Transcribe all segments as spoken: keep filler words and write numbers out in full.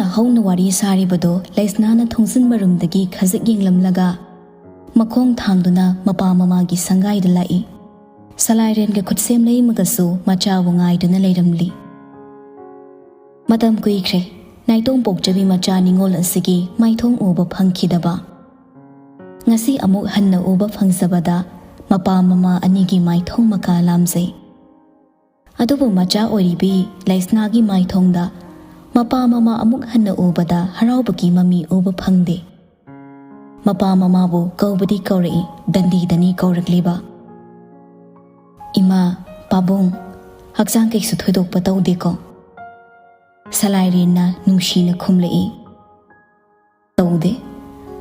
ꯍꯧꯅ ꯋꯥꯔꯤ ꯁꯥꯔꯤꯕꯗꯣ ꯂꯩꯁꯅꯥꯅ ꯊꯣꯡꯖꯤꯟ ꯃꯔꯨꯝꯗꯒꯤ ꯈꯖꯤꯛ ꯌꯦꯡꯂꯝꯂꯒ ꯃꯈꯣꯡ ꯊꯥꯡꯗꯨꯅ ꯃꯄꯥ ꯃꯃꯥꯒꯤ ꯁꯪꯒꯥꯏꯗ ꯂꯥꯛꯏ꯫ ꯁꯂꯥꯏꯔꯦꯟꯒ ꯈꯨꯠꯁꯦꯝ ꯂꯩꯃꯒꯁꯨ ꯃꯆꯥꯕꯨ ꯉꯥꯏꯗꯨꯅ ꯂꯩꯔꯝꯂꯤ꯫ ꯃꯇꯝ ꯀꯨꯏꯈ꯭ꯔꯦ ꯅꯥꯏꯇꯣꯝ ꯄꯣꯛꯆꯕꯤ ꯃꯆꯥ ꯅꯤꯉꯣꯜ ꯑꯁꯤꯒꯤ ꯃꯥꯏꯊꯣꯡ ꯎꯕ ꯐꯪꯈꯤꯗꯕ꯫ ꯉꯁꯤ ꯑꯃꯨꯛ ꯍꯟꯅ ꯎꯕ ꯐꯪꯖꯕꯗ ꯃꯄꯥ ꯃꯃꯥ ꯑꯅꯤꯒꯤ ꯃꯥꯏꯊꯣꯡ ꯃꯀꯥ ꯂꯥꯝꯖꯩ꯫ ꯑꯗꯨꯕꯨ ꯃꯆꯥ ꯑꯣꯏꯔꯤꯕꯤ ꯂꯩꯁꯅꯥꯒꯤ ꯃꯥꯏꯊꯣꯡꯗ ꯃꯄꯥ ꯃꯃꯥ ꯑꯃꯨꯛ ꯍꯟꯅ ꯎꯕꯗ ꯍꯔꯥꯎꯕꯒꯤ ꯃꯃꯤ ꯎꯕ ꯐꯪꯗꯦ꯫ ꯃꯄꯥ ꯃꯃꯥꯕꯨ ꯀꯧꯕꯗꯤ ꯀꯧꯔꯛꯏ, ꯗꯟꯗꯤꯗꯅꯤ ꯀꯧꯔꯛꯂꯤꯕ꯫ "ꯏꯃꯥ, ꯄꯥꯕꯨꯡ, ꯍꯛꯆꯥꯡ ꯀꯩꯁꯨ ꯊꯣꯏꯗꯣꯛꯄ ꯇꯧꯗꯦꯀꯣ?" ꯁꯂꯥꯏꯔꯦꯟꯅ ꯅꯨꯡꯁꯤꯅ ꯈꯨꯝꯂꯛꯏ꯫ "ꯇꯧꯗꯦ꯫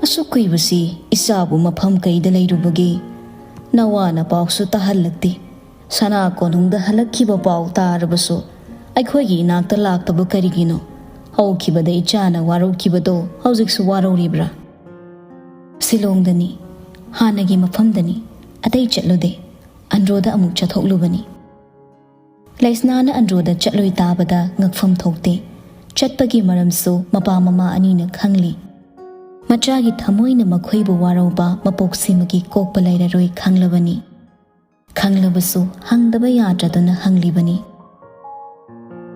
ꯑꯁꯨꯛ ꯀꯨꯏꯕꯁꯤ ꯏꯆꯥꯕꯨ ꯃꯐꯝ ꯀꯩꯗ ꯂꯩꯔꯨꯕꯒꯦ? ꯅꯋꯥ ꯅꯄꯥꯎꯁꯨ ꯇꯥꯍꯜꯂꯛꯇꯦ꯫ ꯁꯅꯥ ꯀꯣꯅꯨꯡꯗ ꯍꯜꯂꯛꯈꯤꯕ ꯄꯥꯎ ꯇꯥꯔꯕꯁꯨ ꯑꯩꯈꯣꯏꯒꯤ ꯏꯅꯥꯛꯇ ꯂꯥꯛꯇꯕ ꯀꯔꯤꯒꯤꯅꯣ? ꯍꯧꯈꯤꯕꯗ ꯏꯆꯥꯅ ꯋꯥꯔꯧꯈꯤꯕꯗꯣ ꯍꯧꯖꯤꯛꯁꯨ ꯋꯥꯔꯧꯔꯤꯕ꯭ꯔꯥ?" "ꯁꯤꯂꯣꯡꯗꯅꯤ, ꯍꯥꯟꯅꯒꯤ ꯃꯐꯝꯗꯅꯤ꯫ ꯑꯇꯩ ꯆꯠꯂꯨꯗꯦ꯫ ꯑꯟꯗ꯭ꯔꯣꯗ ꯑꯃꯨꯛ ꯆꯠꯊꯣꯛꯂꯨꯕꯅꯤ꯫" ꯂꯩꯁꯅꯥꯅ ꯑꯟꯗ꯭ꯔꯣꯗ ꯆꯠꯂꯨꯏ ꯇꯥꯕꯗ ꯉꯛꯐꯝ ꯊꯣꯛꯇꯦ꯫ ꯆꯠꯄꯒꯤ ꯃꯔꯝꯁꯨ ꯃꯄꯥ ꯃꯃꯥ ꯑꯅꯤꯅ ꯈꯪꯂꯤ꯫ ꯃꯆꯥꯒꯤ ꯊꯃꯣꯏꯅ ꯃꯈꯣꯏꯕꯨ ꯋꯥꯔꯧꯕ ꯃꯄꯣꯛꯁꯤꯃꯒꯤ ꯀꯣꯛꯄ ꯂꯩꯔꯔꯣꯏ ꯈꯪꯂꯕꯅꯤ꯫ ꯈꯪꯂꯕꯁꯨ ꯍꯪꯗꯕ ꯌꯥꯗ꯭ꯔꯗꯨꯅ ꯍꯪꯂꯤꯕꯅꯤ꯫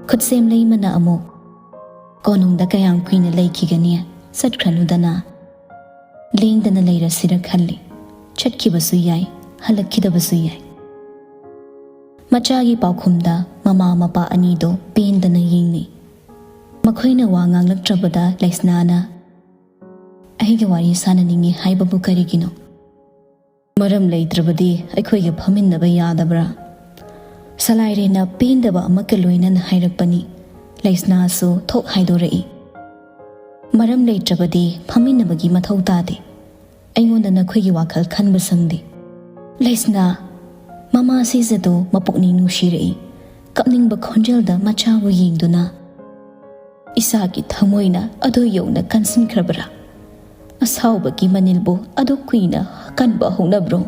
ꯈꯨꯠꯁꯦꯝ ꯂꯩꯃꯅ ꯑꯃꯨꯛ, "ꯀꯣꯅꯨꯡꯗ ꯀꯌꯥꯝ ꯀꯨꯏꯅ ꯂꯩꯈꯤꯒꯅꯤ? ꯆꯠꯈ꯭ꯔꯅꯨꯗꯅ꯫ ꯂꯦꯡꯗꯅ ꯂꯩꯔꯁꯤꯔ ꯈꯜꯂꯤ꯫ ꯆꯠꯈꯤꯕꯁꯨ ꯌꯥꯏ, ꯍꯜꯂꯛꯈꯤꯗꯕꯁꯨ ꯌꯥꯏ꯫" ꯃꯆꯥꯒꯤ ꯄꯥꯎꯈꯨꯝꯗ ꯃꯃꯥ ꯃꯄꯥ ꯑꯅꯤꯗꯣ ꯄꯦꯟꯗꯅ ꯌꯦꯡꯅꯩ꯫ ꯃꯈꯣꯏꯅ ꯋꯥ ꯉꯥꯡꯂꯛꯇ꯭ꯔꯕꯗ ꯂꯩꯁꯅꯥꯅ, "ꯑꯩꯒ ꯋꯥꯔꯤ ꯁꯥꯟꯅꯅꯤꯡꯉꯤ ꯍꯥꯏꯕꯕꯨ ꯀꯔꯤꯒꯤꯅꯣ? ꯃꯔꯝ ꯂꯩꯇ꯭ꯔꯕꯗꯤ ꯑꯩꯈꯣꯏꯒ ꯐꯝꯃꯤꯟꯅꯕ ꯌꯥꯗꯕ꯭ꯔꯥ?" ꯁꯂꯥꯏꯔꯦꯟꯅ ꯄꯦꯟꯗꯕ ꯑꯃꯒ ꯂꯣꯏꯅꯅ ꯍꯥꯏꯔꯛꯄꯅꯤ꯫ ꯂꯩꯁꯅꯥꯁꯨ ꯊꯣꯛ ꯍꯥꯏꯗꯣꯔꯛꯏ꯫ "ꯃꯔꯝ ꯂꯩꯇ꯭ꯔꯕꯗꯤ ꯐꯝꯃꯤꯟꯅꯕꯒꯤ ꯃꯊꯧ ꯇꯥꯗꯦ꯫ ꯑꯩꯉꯣꯟꯗ ꯅꯈꯣꯏꯒꯤ ꯋꯥꯈꯜ ꯈꯟꯕ ꯁꯪꯗꯦ꯫" ꯂꯩꯁꯅꯥ, ꯃꯃꯥ ꯁꯤꯖꯗꯣ ꯃꯄꯨꯛꯅꯤꯡ ꯅꯨꯡꯁꯤꯔꯛꯏ꯫ ꯀꯞꯅꯤꯡꯕ ꯈꯣꯟꯖꯦꯜꯗ ꯃꯆꯥꯕꯨ ꯌꯦꯡꯗꯨꯅ, "ꯏꯁꯥꯒꯤ ꯊꯃꯣꯏꯅ ꯑꯗꯨ ꯌꯧꯅ ꯀꯟꯁꯤꯟꯈ꯭ꯔꯕ꯭ꯔꯥ? ꯑꯁꯥꯎꯕꯒꯤ ꯃꯅꯤꯜꯕꯨ ꯑꯗꯨ ꯀꯨꯏꯅ ꯀꯟꯕ ꯍꯧꯅꯕ꯭ꯔꯣ?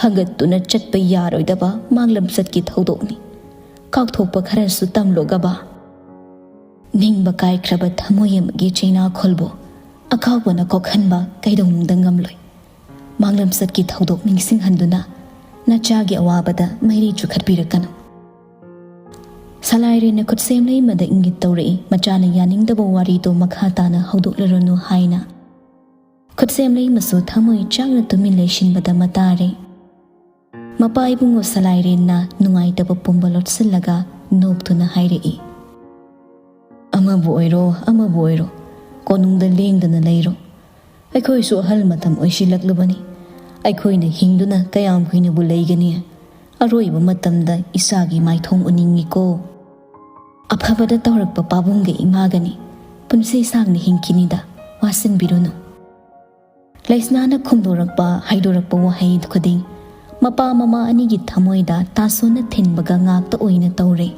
ꯍꯪꯒꯠꯇꯨꯅ ꯆꯠꯄ ꯌꯥꯔꯣꯏꯗꯕ ꯃꯥꯡꯂꯝꯆꯠꯀꯤ ꯊꯧꯗꯣꯛꯅꯤ꯫ ꯀꯥꯎꯊꯣꯛꯄ ꯈꯔꯁꯨ ꯇꯝꯂꯣꯒꯕ?" ꯅꯤꯡꯕ ꯀꯥꯏꯈ꯭ꯔꯕ ꯊꯃꯣꯏ ꯑꯃꯒꯤ ꯆꯩꯅꯥꯈꯣꯜꯕꯨ ꯑꯀꯥꯎꯕꯅ ꯀꯣꯛꯍꯟꯕ ꯀꯩꯗꯧꯅꯨꯡꯗ ꯉꯝꯂꯣꯏ꯫ ꯃꯥꯡꯂꯝꯆꯠꯀꯤ ꯊꯧꯗꯣꯛ ꯅꯤꯡꯁꯤꯡꯍꯟꯗꯨꯅ ꯅꯆꯥꯒꯤ ꯑꯋꯥꯕꯗ ꯃꯩꯔꯤ ꯆꯨꯈꯠꯄꯤꯔꯛꯀꯅꯨ꯫ ꯁꯂꯥꯏꯔꯦꯟꯅ ꯈꯨꯠꯁꯦꯝ ꯂꯩꯃꯗ ꯏꯪꯒꯤꯠ ꯇꯧꯔꯛꯏ, ꯃꯆꯥꯅ ꯌꯥꯅꯤꯡꯗꯕ ꯋꯥꯔꯤꯗꯨ ꯃꯈꯥ ꯇꯥꯅ ꯍꯧꯗꯣꯛꯂꯔꯅꯨ ꯍꯥꯏꯅ꯫ ꯈꯨꯠꯁꯦꯝ ꯂꯩꯃꯁꯨ ꯊꯃꯣꯏ ꯆꯥꯛꯅ ꯇꯨꯃꯤꯟ ꯂꯩꯁꯤꯟꯕꯗ ꯃꯇꯥꯔꯦ꯫ ꯃꯄꯥ ꯏꯕꯨꯡꯉꯣ ꯁꯂꯥꯏꯔꯦꯟꯅ ꯅꯨꯡꯉꯥꯏꯇꯕ ꯄꯨꯝꯕ ꯂꯣꯠꯁꯤꯜꯂꯒ ꯅꯣꯛꯇꯨꯅ ꯍꯥꯏꯔꯛꯏ, "ꯑꯃꯕꯨ ꯑꯣꯏꯔꯣ, ꯑꯃꯕꯨ ꯑꯣꯏꯔꯣ, ꯀꯣꯅꯨꯡꯗ ꯂꯦꯡꯗꯅ ꯂꯩꯔꯣ꯫ ꯑꯩꯈꯣꯏꯁꯨ ꯑꯍꯜ ꯃꯇꯝ ꯑꯣꯏꯁꯤꯜꯂꯛꯂꯕꯅꯤ꯫ ꯑꯩꯈꯣꯏꯅ ꯍꯤꯡꯗꯨꯅ ꯀꯌꯥꯝ ꯀꯨꯏꯅꯕꯨ ꯂꯩꯒꯅꯤ? ꯑꯔꯣꯏꯕ ꯃꯇꯝꯗ ꯏꯆꯥꯒꯤ ꯃꯥꯏꯊꯣꯡ ꯎꯅꯤꯡꯉꯤꯀꯣ꯫ ꯑꯐꯕꯗ ꯇꯧꯔꯛꯄ ꯄꯥꯕꯨꯡꯒ ꯏꯃꯥꯒꯅꯤ꯫ ꯄꯨꯟꯁꯤ ꯁꯥꯡꯅ ꯍꯤꯡꯈꯤꯅꯤꯗ, ꯋꯥꯁꯤꯟꯕꯤꯔꯨꯅꯨ"꯫ ꯂꯩꯁꯅꯥꯅ ꯈꯨꯝꯗꯣꯔꯛꯄ, ꯍꯥꯏꯗꯣꯔꯛꯄ ꯋꯥꯍꯩ ꯈꯨꯗꯤꯡ ꯃꯄꯥ ꯃꯃꯥ ꯑꯅꯤꯒꯤ ꯊꯃꯣꯏꯗ ꯇꯥꯁꯣꯟꯅ ꯊꯤꯟꯕꯒ ꯉꯥꯛꯇ ꯑꯣꯏꯅ ꯇꯧꯔꯦ꯫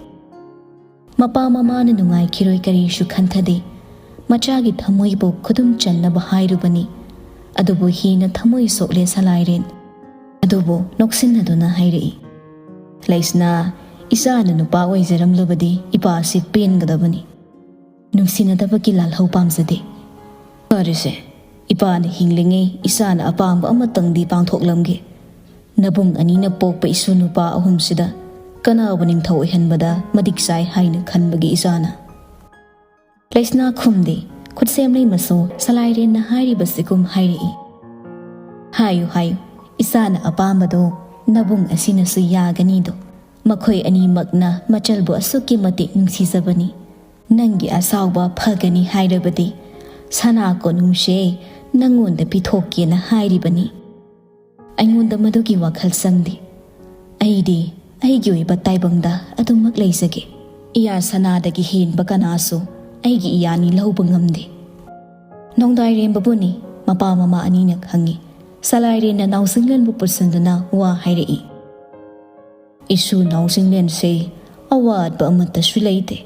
ꯃꯄꯥ ꯃꯃꯥꯅ ꯅꯨꯡꯉꯥꯏꯈꯤꯔꯣꯏ ꯀꯔꯤꯁꯨ ꯈꯟꯊꯗꯦ꯫ ꯃꯆꯥꯒꯤ ꯊꯃꯣꯏꯕꯨ ꯈꯨꯗꯨꯝ ꯆꯟꯅꯕ ꯍꯥꯏꯔꯨꯕꯅꯤ꯫ ꯑꯗꯨꯕꯨ ꯍꯦꯟꯅ ꯊꯃꯣꯏ ꯁꯣꯛꯂꯦ ꯁꯂꯥꯏꯔꯦꯟ꯫ ꯑꯗꯨꯕꯨ ꯅꯣꯛꯁꯤꯟꯅꯗꯨꯅ ꯍꯥꯏꯔꯛꯏ, "ꯂꯩꯁꯅꯥ, ꯏꯆꯥꯅ ꯅꯨꯄꯥ ꯑꯣꯏꯖꯔꯝꯂꯕꯗꯤ ꯏꯄꯥꯁꯤ ꯄꯦꯟꯒꯗꯕꯅꯤ꯫ ꯅꯨꯡꯁꯤꯅꯗꯕꯒꯤ ꯂꯥꯜꯍꯧ ꯄꯥꯝꯖꯗꯦ꯫ ꯐꯔꯦꯁꯦ, ꯏꯄꯥꯅ ꯍꯤꯡꯂꯤꯉꯩ ꯏꯆꯥꯅ ꯑꯄꯥꯝꯕ ꯑꯃꯇꯪꯗꯤ ꯄꯥꯡꯊꯣꯛꯂꯝꯒꯦ꯫ ꯅꯕꯨꯡ ꯑꯅꯤꯅ ꯄꯣꯛꯄ ꯏꯁꯨ ꯅꯨꯄꯥ ꯑꯍꯨꯝꯁꯤꯗ ꯀꯅꯥꯕꯨ ꯅꯤꯡꯊꯧ ꯑꯣꯏꯍꯟꯕꯗ ꯃꯇꯤꯛ ꯆꯥꯏ ꯍꯥꯏꯅ ꯈꯟꯕꯒꯦ ꯏꯆꯥꯅ?" ꯂꯩꯁꯅꯥ ꯈꯨꯝꯗꯦ꯫ ꯈꯨꯠꯁꯦꯝ ꯂꯩꯃꯁꯨ ꯁꯂꯥꯏꯔꯦꯟꯅ ꯍꯥꯏꯔꯤꯕꯁꯤꯒꯨꯝ ꯍꯥꯏꯔꯛꯏ, "ꯍꯥꯏꯌꯨ, ꯍꯥꯏꯌꯨ, ꯏꯆꯥꯅ ꯑꯄꯥꯝꯕꯗꯣ ꯅꯕꯨꯡ ꯑꯁꯤꯅꯁꯨ ꯌꯥꯒꯅꯤꯗꯣ꯫ ꯃꯈꯣꯏ ꯑꯅꯤꯃꯛꯅ ꯃꯆꯜꯕꯨ ꯑꯁꯨꯛꯀꯤ ꯃꯇꯤꯛ ꯅꯨꯡꯁꯤꯖꯕꯅꯤ꯫ ꯅꯪꯒꯤ ꯑꯁꯥꯎꯕ ꯐꯒꯅꯤ ꯍꯥꯏꯔꯕꯗꯤ ꯁꯅꯥ ꯀꯣꯅꯨꯡꯁꯦ ꯅꯪꯉꯣꯟꯗ ꯄꯤꯊꯣꯛꯀꯦꯅ ꯍꯥꯏꯔꯤꯕꯅꯤ꯫ ꯑꯩꯉꯣꯟꯗ ꯃꯗꯨꯒꯤ ꯋꯥꯈꯜ ꯆꯪꯗꯦ꯫ ꯑꯩꯗꯤ ꯑꯩꯒꯤ ꯑꯣꯏꯕ ꯇꯥꯏꯕꯪꯗ ꯑꯗꯨꯃꯛ ꯂꯩꯖꯒꯦ꯫ ꯏꯌꯥ ꯁꯅꯥꯗꯒꯤ ꯍꯦꯟꯕ ꯀꯅꯥꯁꯨ ꯑꯩꯒꯤ ꯏꯌꯥꯅꯤ ꯂꯧꯕ ꯉꯝꯗꯦ"꯫ ꯅꯣꯡꯗꯥꯏꯔꯦꯝꯕꯕꯨꯅꯤ ꯃꯄꯥ ꯃꯃꯥ ꯑꯅꯤꯅ ꯈꯪꯏ꯫ ꯁꯂꯥꯏꯔꯦꯟꯅ ꯅꯥꯎꯁꯤꯡꯂꯦꯟꯕꯨ ꯄꯨꯠꯁꯤꯟꯗꯨꯅ ꯋꯥ ꯍꯥꯏꯔꯛꯏ, "ꯏꯁꯨ ꯅꯥꯎꯁꯤꯡꯂꯦꯟꯁꯦ ꯑꯋꯥꯠꯄ ꯑꯃꯠꯇꯁꯨ ꯂꯩꯇꯦ,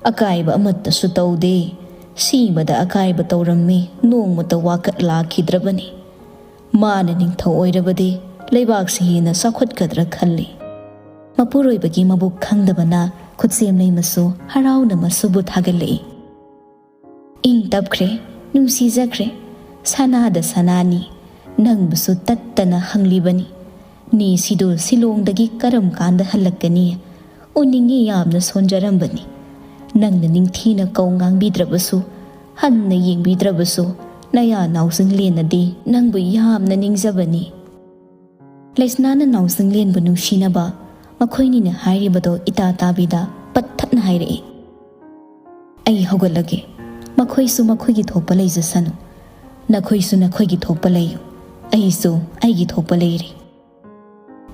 ꯑꯀꯥꯏꯕ ꯑꯃꯠꯇꯁꯨ ꯇꯧꯗꯦ꯫ ꯁꯤꯃꯗ ꯑꯀꯥꯏꯕ ꯇꯧꯔꯝꯃꯤ ꯅꯣꯡꯃꯇ ꯋꯥꯀꯠ ꯂꯥꯛꯈꯤꯗ꯭ꯔꯕꯅꯤ꯫ ꯃꯥꯅ ꯅꯤꯡꯊꯧ ꯑꯣꯏꯔꯕꯗꯤ ꯂꯩꯕꯥꯛꯁꯤ ꯍꯦꯟꯅ ꯆꯥꯎꯈꯠꯀꯗ꯭ꯔꯥ ꯈꯜꯂꯤ"꯫ ꯃꯄꯨꯔꯣꯏꯕꯒꯤ ꯃꯕꯨꯛ ꯈꯪꯗꯕꯅ ꯈꯨꯠꯁꯦꯝ ꯂꯩꯃꯁꯨ ꯍꯔꯥꯎꯅ ꯃꯁꯨꯕꯨ ꯊꯥꯒꯠꯂꯛꯏ꯫ "ꯏꯪ ꯇꯞꯈ꯭ꯔꯦ, ꯅꯨꯡꯁꯤꯖꯈ꯭ꯔꯦ, ꯁꯅꯥꯗ ꯁꯅꯥꯅꯤ, ꯅꯪꯕꯨꯁꯨ ꯇꯠꯇꯅ ꯍꯪꯂꯤꯕꯅꯤ꯫ ꯅꯦꯁꯤꯗꯨ ꯁꯤꯂꯣꯡꯗꯒꯤ ꯀꯔꯝ ꯀꯥꯟꯗ ꯍꯜꯂꯛꯀꯅꯤ? ꯎꯅꯤꯡꯉꯤ, ꯌꯥꯝꯅ ꯁꯣꯟꯖꯔꯝꯕꯅꯤ꯫ ꯅꯪꯅ ꯅꯤꯡꯊꯤꯅ ꯀꯧ ꯉꯥꯡꯕꯤꯗ꯭ꯔꯕꯁꯨ, ꯍꯟꯅ ꯌꯦꯡꯕꯤꯗ꯭ꯔꯕꯁꯨ, ꯅꯌꯥ ꯅꯥꯎꯁꯤꯡꯂꯦꯟꯅꯗꯤ ꯅꯪꯕꯨ ꯌꯥꯝꯅ ꯅꯤꯡꯖꯕꯅꯤ"꯫ ꯂꯩꯁꯅꯥꯅ ꯅꯥꯎꯁꯤꯡꯂꯦꯟꯕꯨ ꯅꯨꯡꯁꯤꯅꯕ ꯃꯈꯣꯏꯅꯤꯅ ꯍꯥꯏꯔꯤꯕꯗꯣ ꯏꯇꯥ ꯇꯥꯕꯤꯗ ꯄꯠ ꯊꯠꯅ ꯍꯥꯏꯔꯛꯏ꯫ "ꯑꯩ ꯍꯧꯒꯠꯂꯒꯦ꯫ ꯃꯈꯣꯏꯁꯨ ꯃꯈꯣꯏꯒꯤ ꯊꯣꯛꯄ ꯂꯩꯖꯁꯅꯨ꯫ ꯅꯈꯣꯏꯁꯨ ꯅꯈꯣꯏꯒꯤ ꯊꯣꯛꯄ ꯂꯩꯌꯨ꯫ ꯑꯩꯁꯨ ꯑꯩꯒꯤ ꯊꯣꯛꯄ ꯂꯩꯔꯦ"꯫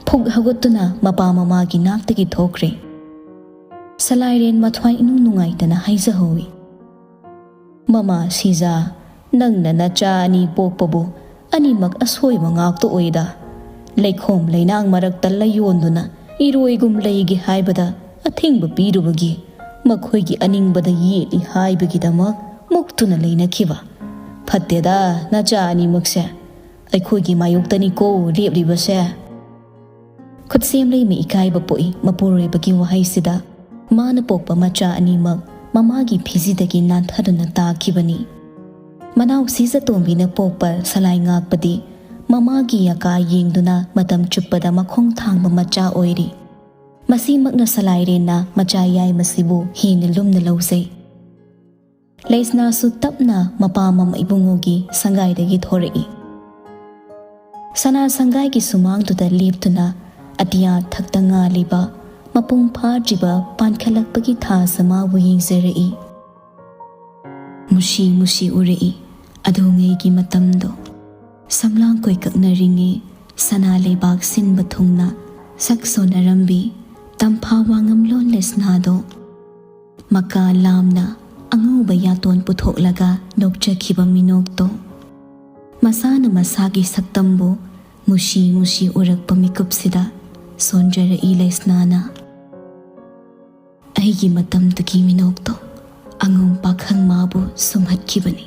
ꯐꯨꯛ ꯍꯧꯒꯠꯇꯨꯅ ꯃꯄꯥ ꯃꯃꯥꯒꯤ ꯅꯥꯛꯇꯒꯤ ꯊꯣꯛꯈ꯭ꯔꯦ꯫ ꯁꯂꯥꯏꯔꯦꯟ ꯃꯊ꯭ꯋꯥꯏ ꯏꯅꯨꯡ ꯅꯨꯡꯉꯥꯏꯇꯅ ꯍꯥꯏꯖꯍꯧꯏ, "ꯃꯃꯥ ꯁꯤꯖꯥ, ꯅꯪꯅ ꯅꯆꯥ ꯑꯅꯤ ꯄꯣꯛꯄꯕꯨ ꯑꯅꯤꯃꯛ ꯑꯁꯣꯏꯕ ꯉꯥꯛꯇ ꯑꯣꯏꯗ꯫ ꯂꯩꯈꯣꯝ ꯂꯩꯅꯥꯡ ꯃꯔꯛꯇ ꯂꯩꯌꯣꯟꯗꯨꯅ ꯏꯔꯣꯏꯒꯨꯝ ꯂꯩꯒꯦ ꯍꯥꯏꯕꯗ ꯑꯊꯤꯡꯕ ꯄꯤꯔꯨꯕꯒꯤ ꯃꯈꯣꯏꯒꯤ ꯑꯅꯤꯡꯕꯗ ꯌꯦꯠꯂꯤ ꯍꯥꯏꯕꯒꯤꯗꯃꯛ ꯃꯨꯛꯇꯨꯅ ꯂꯩꯅꯈꯤꯕ꯫ ꯐꯠꯇꯦꯗ, ꯅꯆꯥ ꯑꯅꯤꯃꯛꯁꯦ꯫ ꯑꯩꯈꯣꯏꯒꯤ ꯃꯥꯌꯣꯛꯇꯅꯤꯀꯣ ꯂꯦꯞꯂꯤꯕꯁꯦ"꯫ ꯈꯨꯠꯁꯦꯝ ꯂꯩꯃ ꯏꯀꯥꯏꯕ ꯄꯣꯛꯏ ꯃꯄꯨꯔꯣꯏꯕꯒꯤ ꯋꯥꯍꯩꯁꯤꯗ꯫ ꯃꯥꯅ ꯄꯣꯛꯄ ꯃꯆꯥ ꯑꯅꯤꯃꯛ ꯃꯃꯥꯒꯤ ꯐꯤꯖꯤꯗꯒꯤ ꯅꯥꯟꯊꯗꯨꯅ ꯇꯥꯈꯤꯕꯅꯤ꯫ ꯃꯅꯥꯎ ꯁꯤꯖꯇꯣꯝꯕꯤꯅ ꯄꯣꯛꯄ ꯁꯂꯥꯏ ꯉꯥꯛꯄꯗꯤ ꯃꯃꯥꯒꯤ ꯌꯥꯀꯥ ꯌꯦꯡꯗꯨꯅ ꯃꯇꯝ ꯆꯨꯞꯄꯗ ꯃꯈꯣꯡ ꯊꯥꯡꯕ ꯃꯆꯥ ꯑꯣꯏꯔꯤ꯫ ꯃꯁꯤꯃꯛꯅ ꯁꯂꯥꯏꯔꯦꯟꯅ ꯃꯆꯥ ꯌꯥꯏꯃꯁꯤꯕꯨ ꯍꯦꯟꯅ ꯂꯨꯝꯅ ꯂꯧꯖꯩ꯫ ꯂꯩꯁꯅꯥꯁꯨ ꯇꯞꯅ ꯃꯄꯥ ꯃꯃꯥ ꯏꯕꯨꯡꯉꯣꯒꯤ ꯁꯪꯒꯥꯏꯗꯒꯤ ꯊꯣꯔꯛꯏ꯫ ꯁꯅꯥ ꯁꯪꯒꯥꯏꯒꯤ ꯁꯨꯃꯥꯡꯗꯨꯗ ꯂꯦꯞꯇꯨꯅ ꯑꯇꯤꯌꯥ ꯊꯛꯇ ꯉꯥꯜꯂꯤꯕ ꯃꯄꯨꯡ ꯐꯥꯗ꯭ꯔꯤꯕ ꯄꯥꯟꯈꯠꯂꯛꯄꯒꯤ ꯊꯥꯁꯦ ꯃꯥꯕꯨ ꯌꯦꯡꯖꯔꯛꯏ꯫ ꯃꯨꯁꯤ ꯃꯨꯁꯤ ꯎꯔꯛꯏ ꯑꯗꯨꯉꯩꯒꯤ ꯃꯇꯝꯗꯣ꯫ ꯁꯝꯂꯥꯡ ꯀꯣꯏꯀꯛꯅꯔꯤꯉꯩ ꯁꯅꯥ ꯂꯩꯕꯥꯛ ꯁꯤꯟꯕ ꯊꯨꯡꯅ ꯁꯛ ꯁꯣꯟꯅꯔꯝꯕꯤ ꯇꯝꯐꯥ ꯋꯥꯉꯝꯂꯣꯟ ꯂꯩꯁꯅꯥꯗꯣ꯫ ꯃꯀꯥ ꯂꯥꯝꯅ ꯑꯉꯧꯕ ꯌꯥꯇꯣꯟ ꯄꯨꯊꯣꯛꯂꯒ ꯅꯣꯛꯆꯈꯤꯕ ꯃꯤꯅꯣꯛꯇꯣ꯫ ꯃꯁꯥꯅ ꯃꯁꯥꯒꯤ ꯁꯛꯇꯝꯕꯨ ꯃꯨꯁꯤ ꯃꯨꯁꯤ ꯎꯔꯛꯄ ꯃꯤꯀꯨꯞꯁꯤꯗ ꯁꯣꯟꯖꯔꯛꯏ ꯂꯩꯁꯅꯥꯅ꯫ ꯑꯩꯒꯤ ꯃꯇꯝꯗꯨꯒꯤ ꯃꯤꯅꯣꯛꯇꯣ ꯑꯉꯧ ꯄꯥꯈꯪ ꯃꯥꯕꯨ ꯁꯨꯝꯍꯠꯈꯤꯕꯅꯤ꯫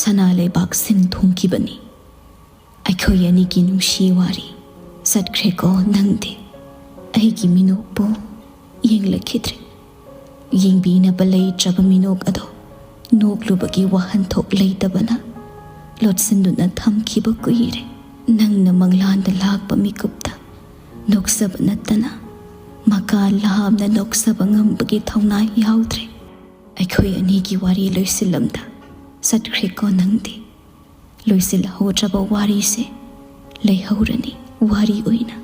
ꯁꯅꯥ ꯂꯩꯕꯥꯛ ꯁꯤꯟ ꯊꯨꯡꯈꯤꯕꯅꯤ꯫ ꯑꯩꯈꯣꯏ ꯑꯅꯤꯒꯤ ꯅꯨꯡꯁꯤ ꯋꯥꯔꯤ ꯆꯠꯈ꯭ꯔꯦꯀꯣ ꯅꯪꯗꯤ, ꯑꯩꯒꯤ ꯃꯤꯅꯣꯛꯄꯨ꯫ ꯌꯦꯡꯂꯛꯈꯤꯗ꯭ꯔꯦ꯫ ꯌꯦꯡꯕꯤꯅꯕ ꯂꯩꯇ꯭ꯔꯕ ꯃꯤꯅꯣꯛ ꯑꯗꯣ ꯅꯣꯛꯂꯨꯕꯒꯤ ꯋꯥꯍꯟꯊꯣꯛ ꯂꯩꯇꯕꯅ ꯂꯣꯠꯁꯤꯟꯗꯨꯅ ꯊꯝꯈꯤꯕ ꯀꯨꯏꯔꯦ꯫ ꯅꯪꯅ ꯃꯪꯂꯥꯟꯗ ꯂꯥꯛꯄ ꯃꯤꯀꯨꯞꯇ ꯅꯣꯛꯆꯕ ꯅꯠꯇꯅ ꯃꯀꯥ ꯂꯥꯝꯅ ꯅꯣꯛꯆꯕ ꯉꯝꯕꯒꯤ ꯊꯧꯅꯥ ꯌꯥꯎꯗ꯭ꯔꯦ꯫ ꯑꯩꯈꯣꯏ ꯑꯅꯤꯒꯤ ꯋꯥꯔꯤ ꯂꯣꯏꯁꯤꯜꯂꯝꯗ ꯆꯠꯈ꯭ꯔꯦꯀꯣ ꯅꯪꯗꯤ꯫ ꯂꯣꯏꯁꯤꯜꯍꯧꯗ꯭ꯔꯕ ꯋꯥꯔꯤꯁꯦ ꯂꯩꯍꯧꯔꯅꯤ ꯋꯥꯔꯤ ꯑꯣꯏꯅ꯫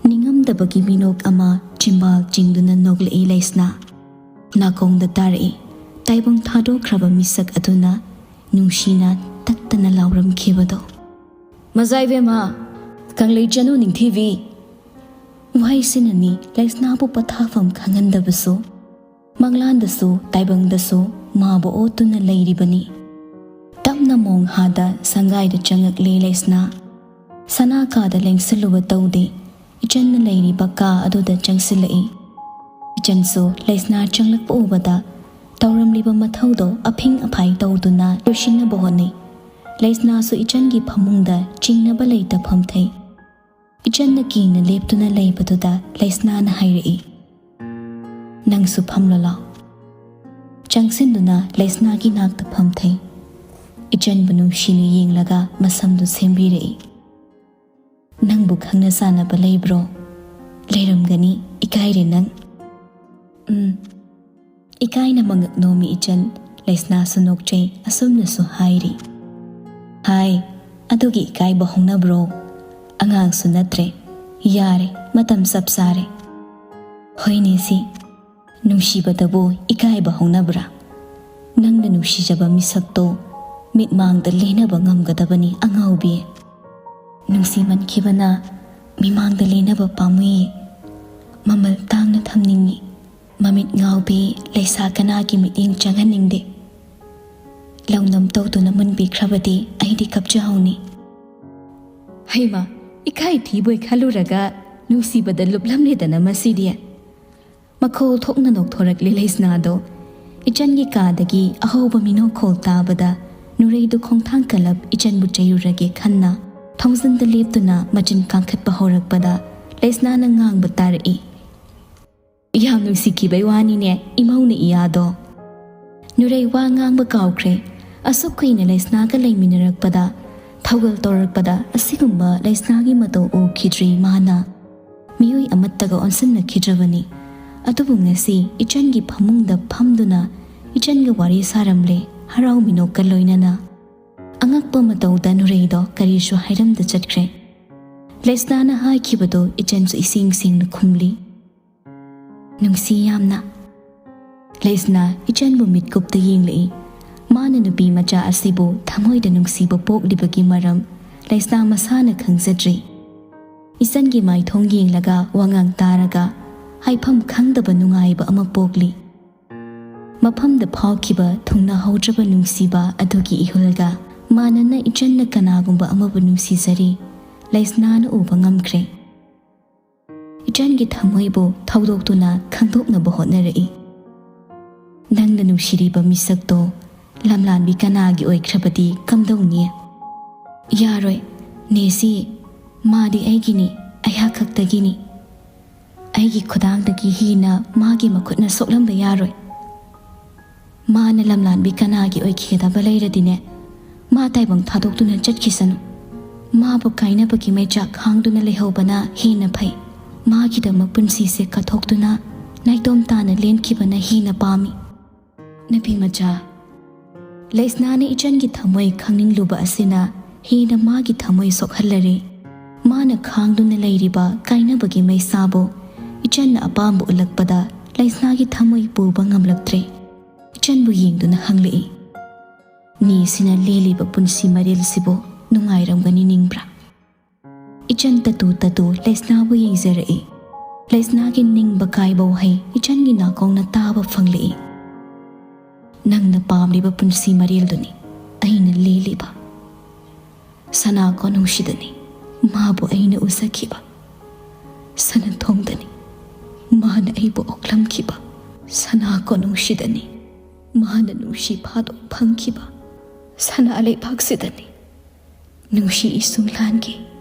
ꯅꯤꯡꯉꯝꯗꯕꯒꯤ ꯃꯤꯅꯣꯛ ꯑꯃ ꯆꯤꯝꯕꯥꯜ ꯆꯤꯡꯗꯨꯅ ꯅꯣꯛꯂꯛꯏ ꯂꯩꯁꯅꯥ꯫ ꯅꯥꯀꯣꯡꯗ ꯇꯥꯔꯛꯏ ꯇꯥꯏꯕꯪ ꯊꯥꯗꯣꯛꯈ꯭ꯔꯕ ꯃꯤꯁꯛ ꯑꯗꯨꯅ ꯅꯨꯡꯁꯤꯅ ꯇꯠꯇꯅ ꯂꯥꯎꯔꯝꯈꯤꯕꯗꯣ꯫ "ꯃꯖꯥꯏꯕꯦꯝꯃ, ꯀꯪꯂꯩ ꯆꯅꯨ ꯅꯤꯡꯊꯤꯕꯤ!" ꯋꯥꯍꯩꯁꯤꯅꯅꯤ ꯂꯩꯁꯅꯥꯕꯨ ꯄꯣꯊꯥꯐꯝ ꯈꯪꯍꯟꯗꯕꯁꯨ꯫ ꯃꯪꯂꯥꯟꯗꯁꯨ ꯇꯥꯏꯕꯪꯗꯁꯨ ꯃꯥꯕꯨ ꯑꯣꯠꯇꯨꯅ ꯂꯩꯔꯤꯕꯅꯤ꯫ ꯇꯞꯅ ꯃꯣꯡꯍꯥꯗ ꯁꯪꯒꯥꯏꯗ ꯆꯪꯉꯛꯂꯦ ꯂꯩꯁꯅꯥ꯫ ꯁꯅꯥ ꯀꯥꯗ ꯂꯦꯡꯁꯜꯂꯨꯕ ꯇꯧꯗꯦ꯫ ꯏꯆꯟꯅ ꯂꯩꯔꯤꯕ ꯀꯥ ꯑꯗꯨꯗ ꯆꯪꯁꯤꯜꯂꯛꯏ꯫ ꯏꯆꯟꯁꯨ ꯂꯩꯁꯅꯥ ꯆꯪꯂꯛꯄ ꯎꯕꯗ ꯇꯧꯔꯝꯂꯤꯕ ꯃꯊꯧꯗꯣ ꯑꯐꯤꯡ ꯑꯐꯥꯏ ꯇꯧꯗꯨꯅ ꯂꯣꯏꯁꯤꯟꯅꯕ ꯍꯣꯠꯅꯩ꯫ ꯂꯩꯁꯅꯥꯁꯨ ꯏꯆꯟꯒꯤ ꯐꯃꯨꯡꯗ ꯆꯤꯡꯅꯕ ꯂꯩꯇ ꯐꯝꯊꯩ꯫ ꯏꯆꯟꯅ ꯀꯤꯅ ꯂꯦꯞꯇꯨꯅ ꯂꯩꯕꯗꯨꯗ ꯂꯩꯁꯅꯥꯅ ꯍꯥꯏꯔꯛꯏ, "ꯅꯪꯁꯨ ꯐꯝꯂꯣ ꯂꯥꯎ꯫" ꯆꯪꯁꯤꯟꯗꯨꯅ ꯂꯩꯁꯅꯥꯒꯤ ꯅꯥꯛꯇ ꯐꯝꯊꯩ꯫ ꯏꯆꯟꯕꯨ ꯅꯨꯡꯁꯤꯅ ꯌꯦꯡꯂꯒ ꯃꯁꯝꯗꯨ ꯁꯦꯝꯕꯤꯔꯛꯏ꯫ "ꯅꯪꯕꯨ ꯈꯪꯅ ꯆꯥꯟꯅꯕ ꯂꯩꯕ꯭ꯔꯣ?" "ꯂꯩꯔꯝꯒꯅꯤ, ꯏꯀꯥꯏꯔꯦ ꯅꯪ꯫" "ꯎꯝ꯫" ꯏꯀꯥꯏꯅ ꯃꯉꯛ ꯅꯣꯝꯃꯤ ꯏꯆꯟ꯫ ꯂꯩꯁꯅꯥꯁꯨ ꯅꯣꯛꯆꯩ, ꯑꯁꯨꯝꯅꯁꯨ ꯍꯥꯏꯔꯤ, "ꯍꯥꯏ, ꯑꯗꯨꯒꯤ ꯏꯀꯥꯏꯕ ꯍꯧꯅꯕ꯭ꯔꯣ? ꯑꯉꯥꯡꯁꯨ ꯅꯠꯇ꯭ꯔꯦ꯫ ꯌꯥꯔꯦ, ꯃꯇꯝ ꯆꯞ ꯆꯥꯔꯦ꯫" "ꯍꯣꯏꯅꯦ ꯁꯤ, ꯅꯨꯡꯁꯤꯕꯗꯕꯨ ꯏꯀꯥꯏꯕ ꯍꯧꯅꯕ꯭ꯔꯥ? ꯅꯪꯅ ꯅꯨꯡꯁꯤꯖꯕ ꯃꯤꯁꯛꯇꯣ ꯃꯤꯠꯃꯥꯡꯗ ꯂꯦꯟꯅꯕ ꯉꯝꯒꯗꯕꯅꯤ ꯑꯉꯥꯎꯕꯤ꯫ ꯅꯨꯡꯁꯤꯃꯟꯈꯤꯕꯅ ꯃꯤꯃꯥꯡꯗ ꯂꯦꯟꯅꯕ ꯄꯥꯝꯃꯨꯏ꯫ ꯃꯃꯜ ꯇꯥꯡꯅ ꯊꯝꯅꯤꯡꯏ꯫ ꯃꯃꯤꯠ ꯉꯥꯎꯕꯤ ꯂꯩꯁꯥ ꯀꯅꯥꯒꯤ ꯃꯤꯠꯌꯦꯡ ꯆꯪꯍꯟꯅꯤꯡꯗꯦ꯫ ꯂꯧꯅꯝ ꯇꯧꯗꯨꯅ ꯃꯨꯟꯕꯤꯈ꯭ꯔꯕꯗꯤ ꯑꯩꯗꯤ ꯀꯞꯆꯍꯧꯅꯤ꯫" "ꯍꯩꯃꯥ, ꯏꯀꯥꯏ ꯊꯤꯕꯣꯏ ꯈꯜꯂꯨꯔꯒ ꯅꯨꯡꯁꯤꯕꯗ ꯂꯨꯞꯂꯝꯂꯦꯗꯅ ꯃꯁꯤꯗꯤ꯫" ꯃꯈꯣꯜ ꯊꯣꯛꯅ ꯅꯣꯛꯊꯣꯔꯛꯂꯤ ꯂꯩꯁꯅꯥꯗꯣ꯫ ꯏꯆꯟꯒꯤ ꯀꯥꯗꯒꯤ ꯑꯍꯧꯕ ꯃꯤꯅꯣꯛꯈꯣꯜ ꯇꯥꯕꯗ ꯅꯨꯔꯩꯗꯨ ꯈꯣꯡꯊꯥꯡ ꯀꯜꯂꯞ ꯏꯆꯟꯕꯨ ꯆꯩꯔꯨꯔꯒꯦ ꯈꯟꯅ ꯊꯣꯡꯖꯤꯟꯗ ꯂꯦꯞꯇꯨꯅ ꯃꯆꯤꯟ ꯀꯥꯡꯈꯠꯄ ꯍꯧꯔꯛꯄꯗ ꯂꯩꯁꯅꯥꯅ ꯉꯥꯡꯕ ꯇꯥꯔꯛꯏ꯫ "ꯌꯥꯝ ꯅꯨꯡꯁꯤꯈꯤꯕꯩ ꯋꯥꯅꯤꯅꯦ, ꯏꯃꯧꯅ ꯏꯌꯥꯗꯣ꯫ ꯅꯨꯔꯩ ꯋꯥ ꯉꯥꯡꯕ ꯀꯥꯎꯈ꯭ꯔꯦ꯫ ꯑꯁꯨꯛ ꯀꯨꯏꯅ ꯂꯩꯁꯅꯥꯒ ꯂꯩꯃꯤꯟꯅꯔꯛꯄꯗ, ꯊꯧꯒꯜ ꯇꯧꯔꯛꯄꯗ ꯑꯁꯤꯒꯨꯝꯕ ꯂꯩꯁꯅꯥꯒꯤ ꯃꯇꯧ ꯎꯈꯤꯗ꯭ꯔꯤ ꯃꯥꯅ꯫ ꯃꯤꯑꯣꯏ ꯑꯃꯠꯇꯒ ꯑꯣꯟꯁꯤꯟꯅꯈꯤꯗ꯭ꯔꯕꯅꯤ꯫ ꯑꯗꯨꯕꯨ ꯉꯁꯤ ꯏꯆꯟꯒꯤ ꯐꯃꯨꯡꯗ ꯐꯝꯗꯨꯅ ꯏꯆꯟꯒ ꯋꯥꯔꯤ ꯁꯥꯔꯝꯂꯦ, ꯍꯔꯥꯎ ꯃꯤꯅꯣꯛꯀ ꯂꯣꯏꯅꯅ꯫ ꯑꯉꯛꯄ ꯃꯇꯧꯗ ꯅꯨꯔꯩꯗꯣ ꯀꯔꯤꯁꯨ ꯍꯥꯏꯔꯝꯗ ꯆꯠꯈ꯭ꯔꯦ꯫ ꯂꯩꯁꯅꯥꯅ ꯍꯥꯏꯈꯤꯕꯗꯨ ꯏꯆꯟꯁꯨ ꯏꯁꯦꯡ ꯁꯦꯡꯅ ꯈꯨꯝꯂꯤ꯫ "ꯅꯨꯡꯁꯤ ꯌꯥꯝꯅ꯫" ꯂꯩꯁꯅꯥ ꯏꯆꯟꯕꯨ ꯃꯤꯠꯀꯨꯞꯇ ꯌꯦꯡꯂꯛꯏ꯫ ꯃꯥꯅ ꯅꯨꯄꯤ ꯃꯆꯥ ꯑꯁꯤꯕꯨ ꯊꯃꯣꯏꯗ ꯅꯨꯡꯁꯤꯕ ꯄꯣꯛꯂꯤꯕꯒꯤ ꯃꯔꯝ ꯂꯩꯁꯅꯥ ꯃꯁꯥꯅ ꯈꯪꯖꯗ꯭ꯔꯤ꯫ ꯏꯆꯟꯒꯤ ꯃꯥꯏꯊꯣꯡ ꯌꯦꯡꯂꯒ ꯋꯥꯉꯥꯡ ꯇꯥꯔꯒ ꯍꯥꯏꯐꯝ ꯈꯪꯗꯕ ꯅꯨꯡꯉꯥꯏꯕ ꯑꯃ ꯄꯣꯛꯂꯤ꯫ ꯃꯐꯝꯗ ꯐꯥꯎꯈꯤꯕ ꯊꯨꯡꯅꯍꯧꯗ꯭ꯔꯕ ꯅꯨꯡꯁꯤꯕ ꯑꯗꯨꯒꯤ ꯏꯍꯨꯜꯒ ꯃꯥꯟꯅꯅ ꯏꯆꯟꯅ ꯀꯅꯥꯒꯨꯝꯕ ꯑꯃꯕꯨ ꯅꯨꯡꯁꯤꯖꯔꯤ ꯂꯩꯁꯅꯥꯅ ꯎꯕ ꯉꯝꯈ꯭ꯔꯦ꯫ ꯏꯆꯟꯒꯤ ꯊꯃꯣꯏꯕꯨ ꯊꯧꯗꯣꯛꯇꯨꯅ ꯈꯪꯗꯣꯛꯅꯕ ꯍꯣꯠꯅꯔꯛꯏ꯫ "ꯅꯪꯅ ꯅꯨꯡꯁꯤꯔꯤꯕ ꯃꯤꯁꯛꯇꯣ ꯂꯝꯂꯥꯟꯕꯤ ꯀꯅꯥꯒꯤ ꯑꯣꯏꯈ꯭ꯔꯕꯗꯤ ꯀꯝꯗꯧꯅꯤ?" "ꯌꯥꯔꯣꯏ, ꯅꯦꯁꯤ, ꯃꯥꯗꯤ ꯑꯩꯒꯤꯅꯤ, ꯑꯩꯍꯥꯛ ꯈꯛꯇꯒꯤꯅꯤ꯫ ꯑꯩꯒꯤ ꯈꯨꯗꯥꯡꯗꯒꯤ ꯍꯦꯟꯅ ꯃꯥꯒꯤ ꯃꯈꯨꯠꯅ ꯁꯣꯛꯂꯝꯕ ꯌꯥꯔꯣꯏ꯫ ꯃꯥꯅ ꯂꯝꯂꯥꯟꯕꯤ ꯀꯅꯥꯒꯤ ꯑꯣꯏꯈꯤꯒꯗꯕ ꯂꯩꯔꯗꯤꯅꯦ, ꯃꯥ ꯇꯥꯏꯕꯪ ꯊꯥꯗꯣꯛꯇꯨꯅ ꯆꯠꯈꯤꯁꯅꯨ꯫ ꯃꯥꯕꯨ ꯀꯥꯏꯅꯕꯒꯤ ꯃꯩꯆꯥꯛ ꯈꯥꯡꯗꯨꯅ ꯂꯩꯍꯧꯕꯅ ꯍꯦꯟꯅ ꯐꯩ꯫ ꯃꯥꯒꯤꯗꯃꯛ ꯄꯨꯟꯁꯤꯁꯦ ꯀꯠꯊꯣꯛꯇꯨꯅ ꯅꯥꯏꯇꯣꯝ ꯇꯥꯅ ꯂꯦꯟꯈꯤꯕꯅ ꯍꯦꯟꯅ ꯄꯥꯝꯃꯤ꯫" ꯅꯨꯄꯤ ꯃꯆꯥ, ꯂꯩꯁꯅꯥꯅ ꯏꯆꯟꯒꯤ ꯊꯃꯣꯏ ꯈꯪꯅꯤꯡꯂꯨꯕ ꯑꯁꯤꯅ ꯍꯦꯟꯅ ꯃꯥꯒꯤ ꯊꯃꯣꯏ ꯁꯣꯛꯍꯜꯂꯔꯦ꯫ ꯃꯥꯅ ꯈꯥꯡꯗꯨꯅ ꯂꯩꯔꯤꯕ ꯀꯥꯏꯅꯕꯒꯤ ꯃꯩꯁꯥꯕꯨ ꯏꯆꯟꯅ ꯑꯄꯥꯝꯕ ꯎꯠꯂꯛꯄꯗ ꯂꯩꯁꯅꯥꯒꯤ ꯊꯃꯣꯏ ꯄꯨꯕ ꯉꯝꯂꯛꯇ꯭ꯔꯦ꯫ ꯏꯆꯟꯕꯨ ꯌꯦꯡꯗꯨꯅ ꯍꯪꯂꯛꯏ, "ꯅꯦꯁꯤꯅ ꯂꯦꯜꯂꯤꯕ ꯄꯨꯟꯁꯤ ꯃꯔꯦꯜꯁꯤꯕꯨ ꯅꯨꯡꯉꯥꯏꯔꯝꯒꯅꯤ ꯅꯤꯡꯕ꯭ꯔꯥ?" ꯏꯆꯟ ꯇꯇꯨ ꯇꯇꯨ ꯂꯩꯁꯅꯥꯕꯨ ꯌꯦꯡꯖꯔꯛꯏ꯫ ꯂꯩꯁꯅꯥꯒꯤ ꯅꯤꯡꯕ ꯀꯥꯏꯕ ꯋꯥꯍꯩ ꯏꯆꯟꯒꯤ ꯅꯥꯀꯣꯡꯅ ꯇꯥꯕ ꯐꯪꯂꯛꯏ꯫ "ꯅꯪꯅ ꯄꯥꯝꯂꯤꯕ ꯄꯨꯟꯁꯤ ꯃꯔꯦꯜꯗꯨꯅꯤ ꯑꯩꯅ ꯂꯦꯜꯂꯤꯕ꯫ ꯁꯅꯥ ꯀꯣꯅꯨꯡꯁꯤꯗꯅꯤ ꯃꯥꯕꯨ ꯑꯩꯅ ꯎꯖꯈꯤꯕ꯫ ꯁꯅꯥꯊꯣꯡꯗꯅꯤ ꯃꯥꯅ ꯑꯩꯕꯨ ꯑꯣꯛꯂꯝꯈꯤꯕ꯫ ꯁꯅꯥ ꯀꯣꯅꯨꯡꯁꯤꯗꯅꯤ ꯃꯥꯅ ꯅꯨꯡꯁꯤ ꯐꯥꯗꯣꯛ ꯐꯪꯈꯤꯕ꯫ ꯁꯅꯥ ꯂꯩꯕꯥꯛꯁꯤꯗꯅꯤ ꯅꯨꯡꯁꯤ ꯏꯁꯨꯡ ꯂꯥꯟꯒꯤ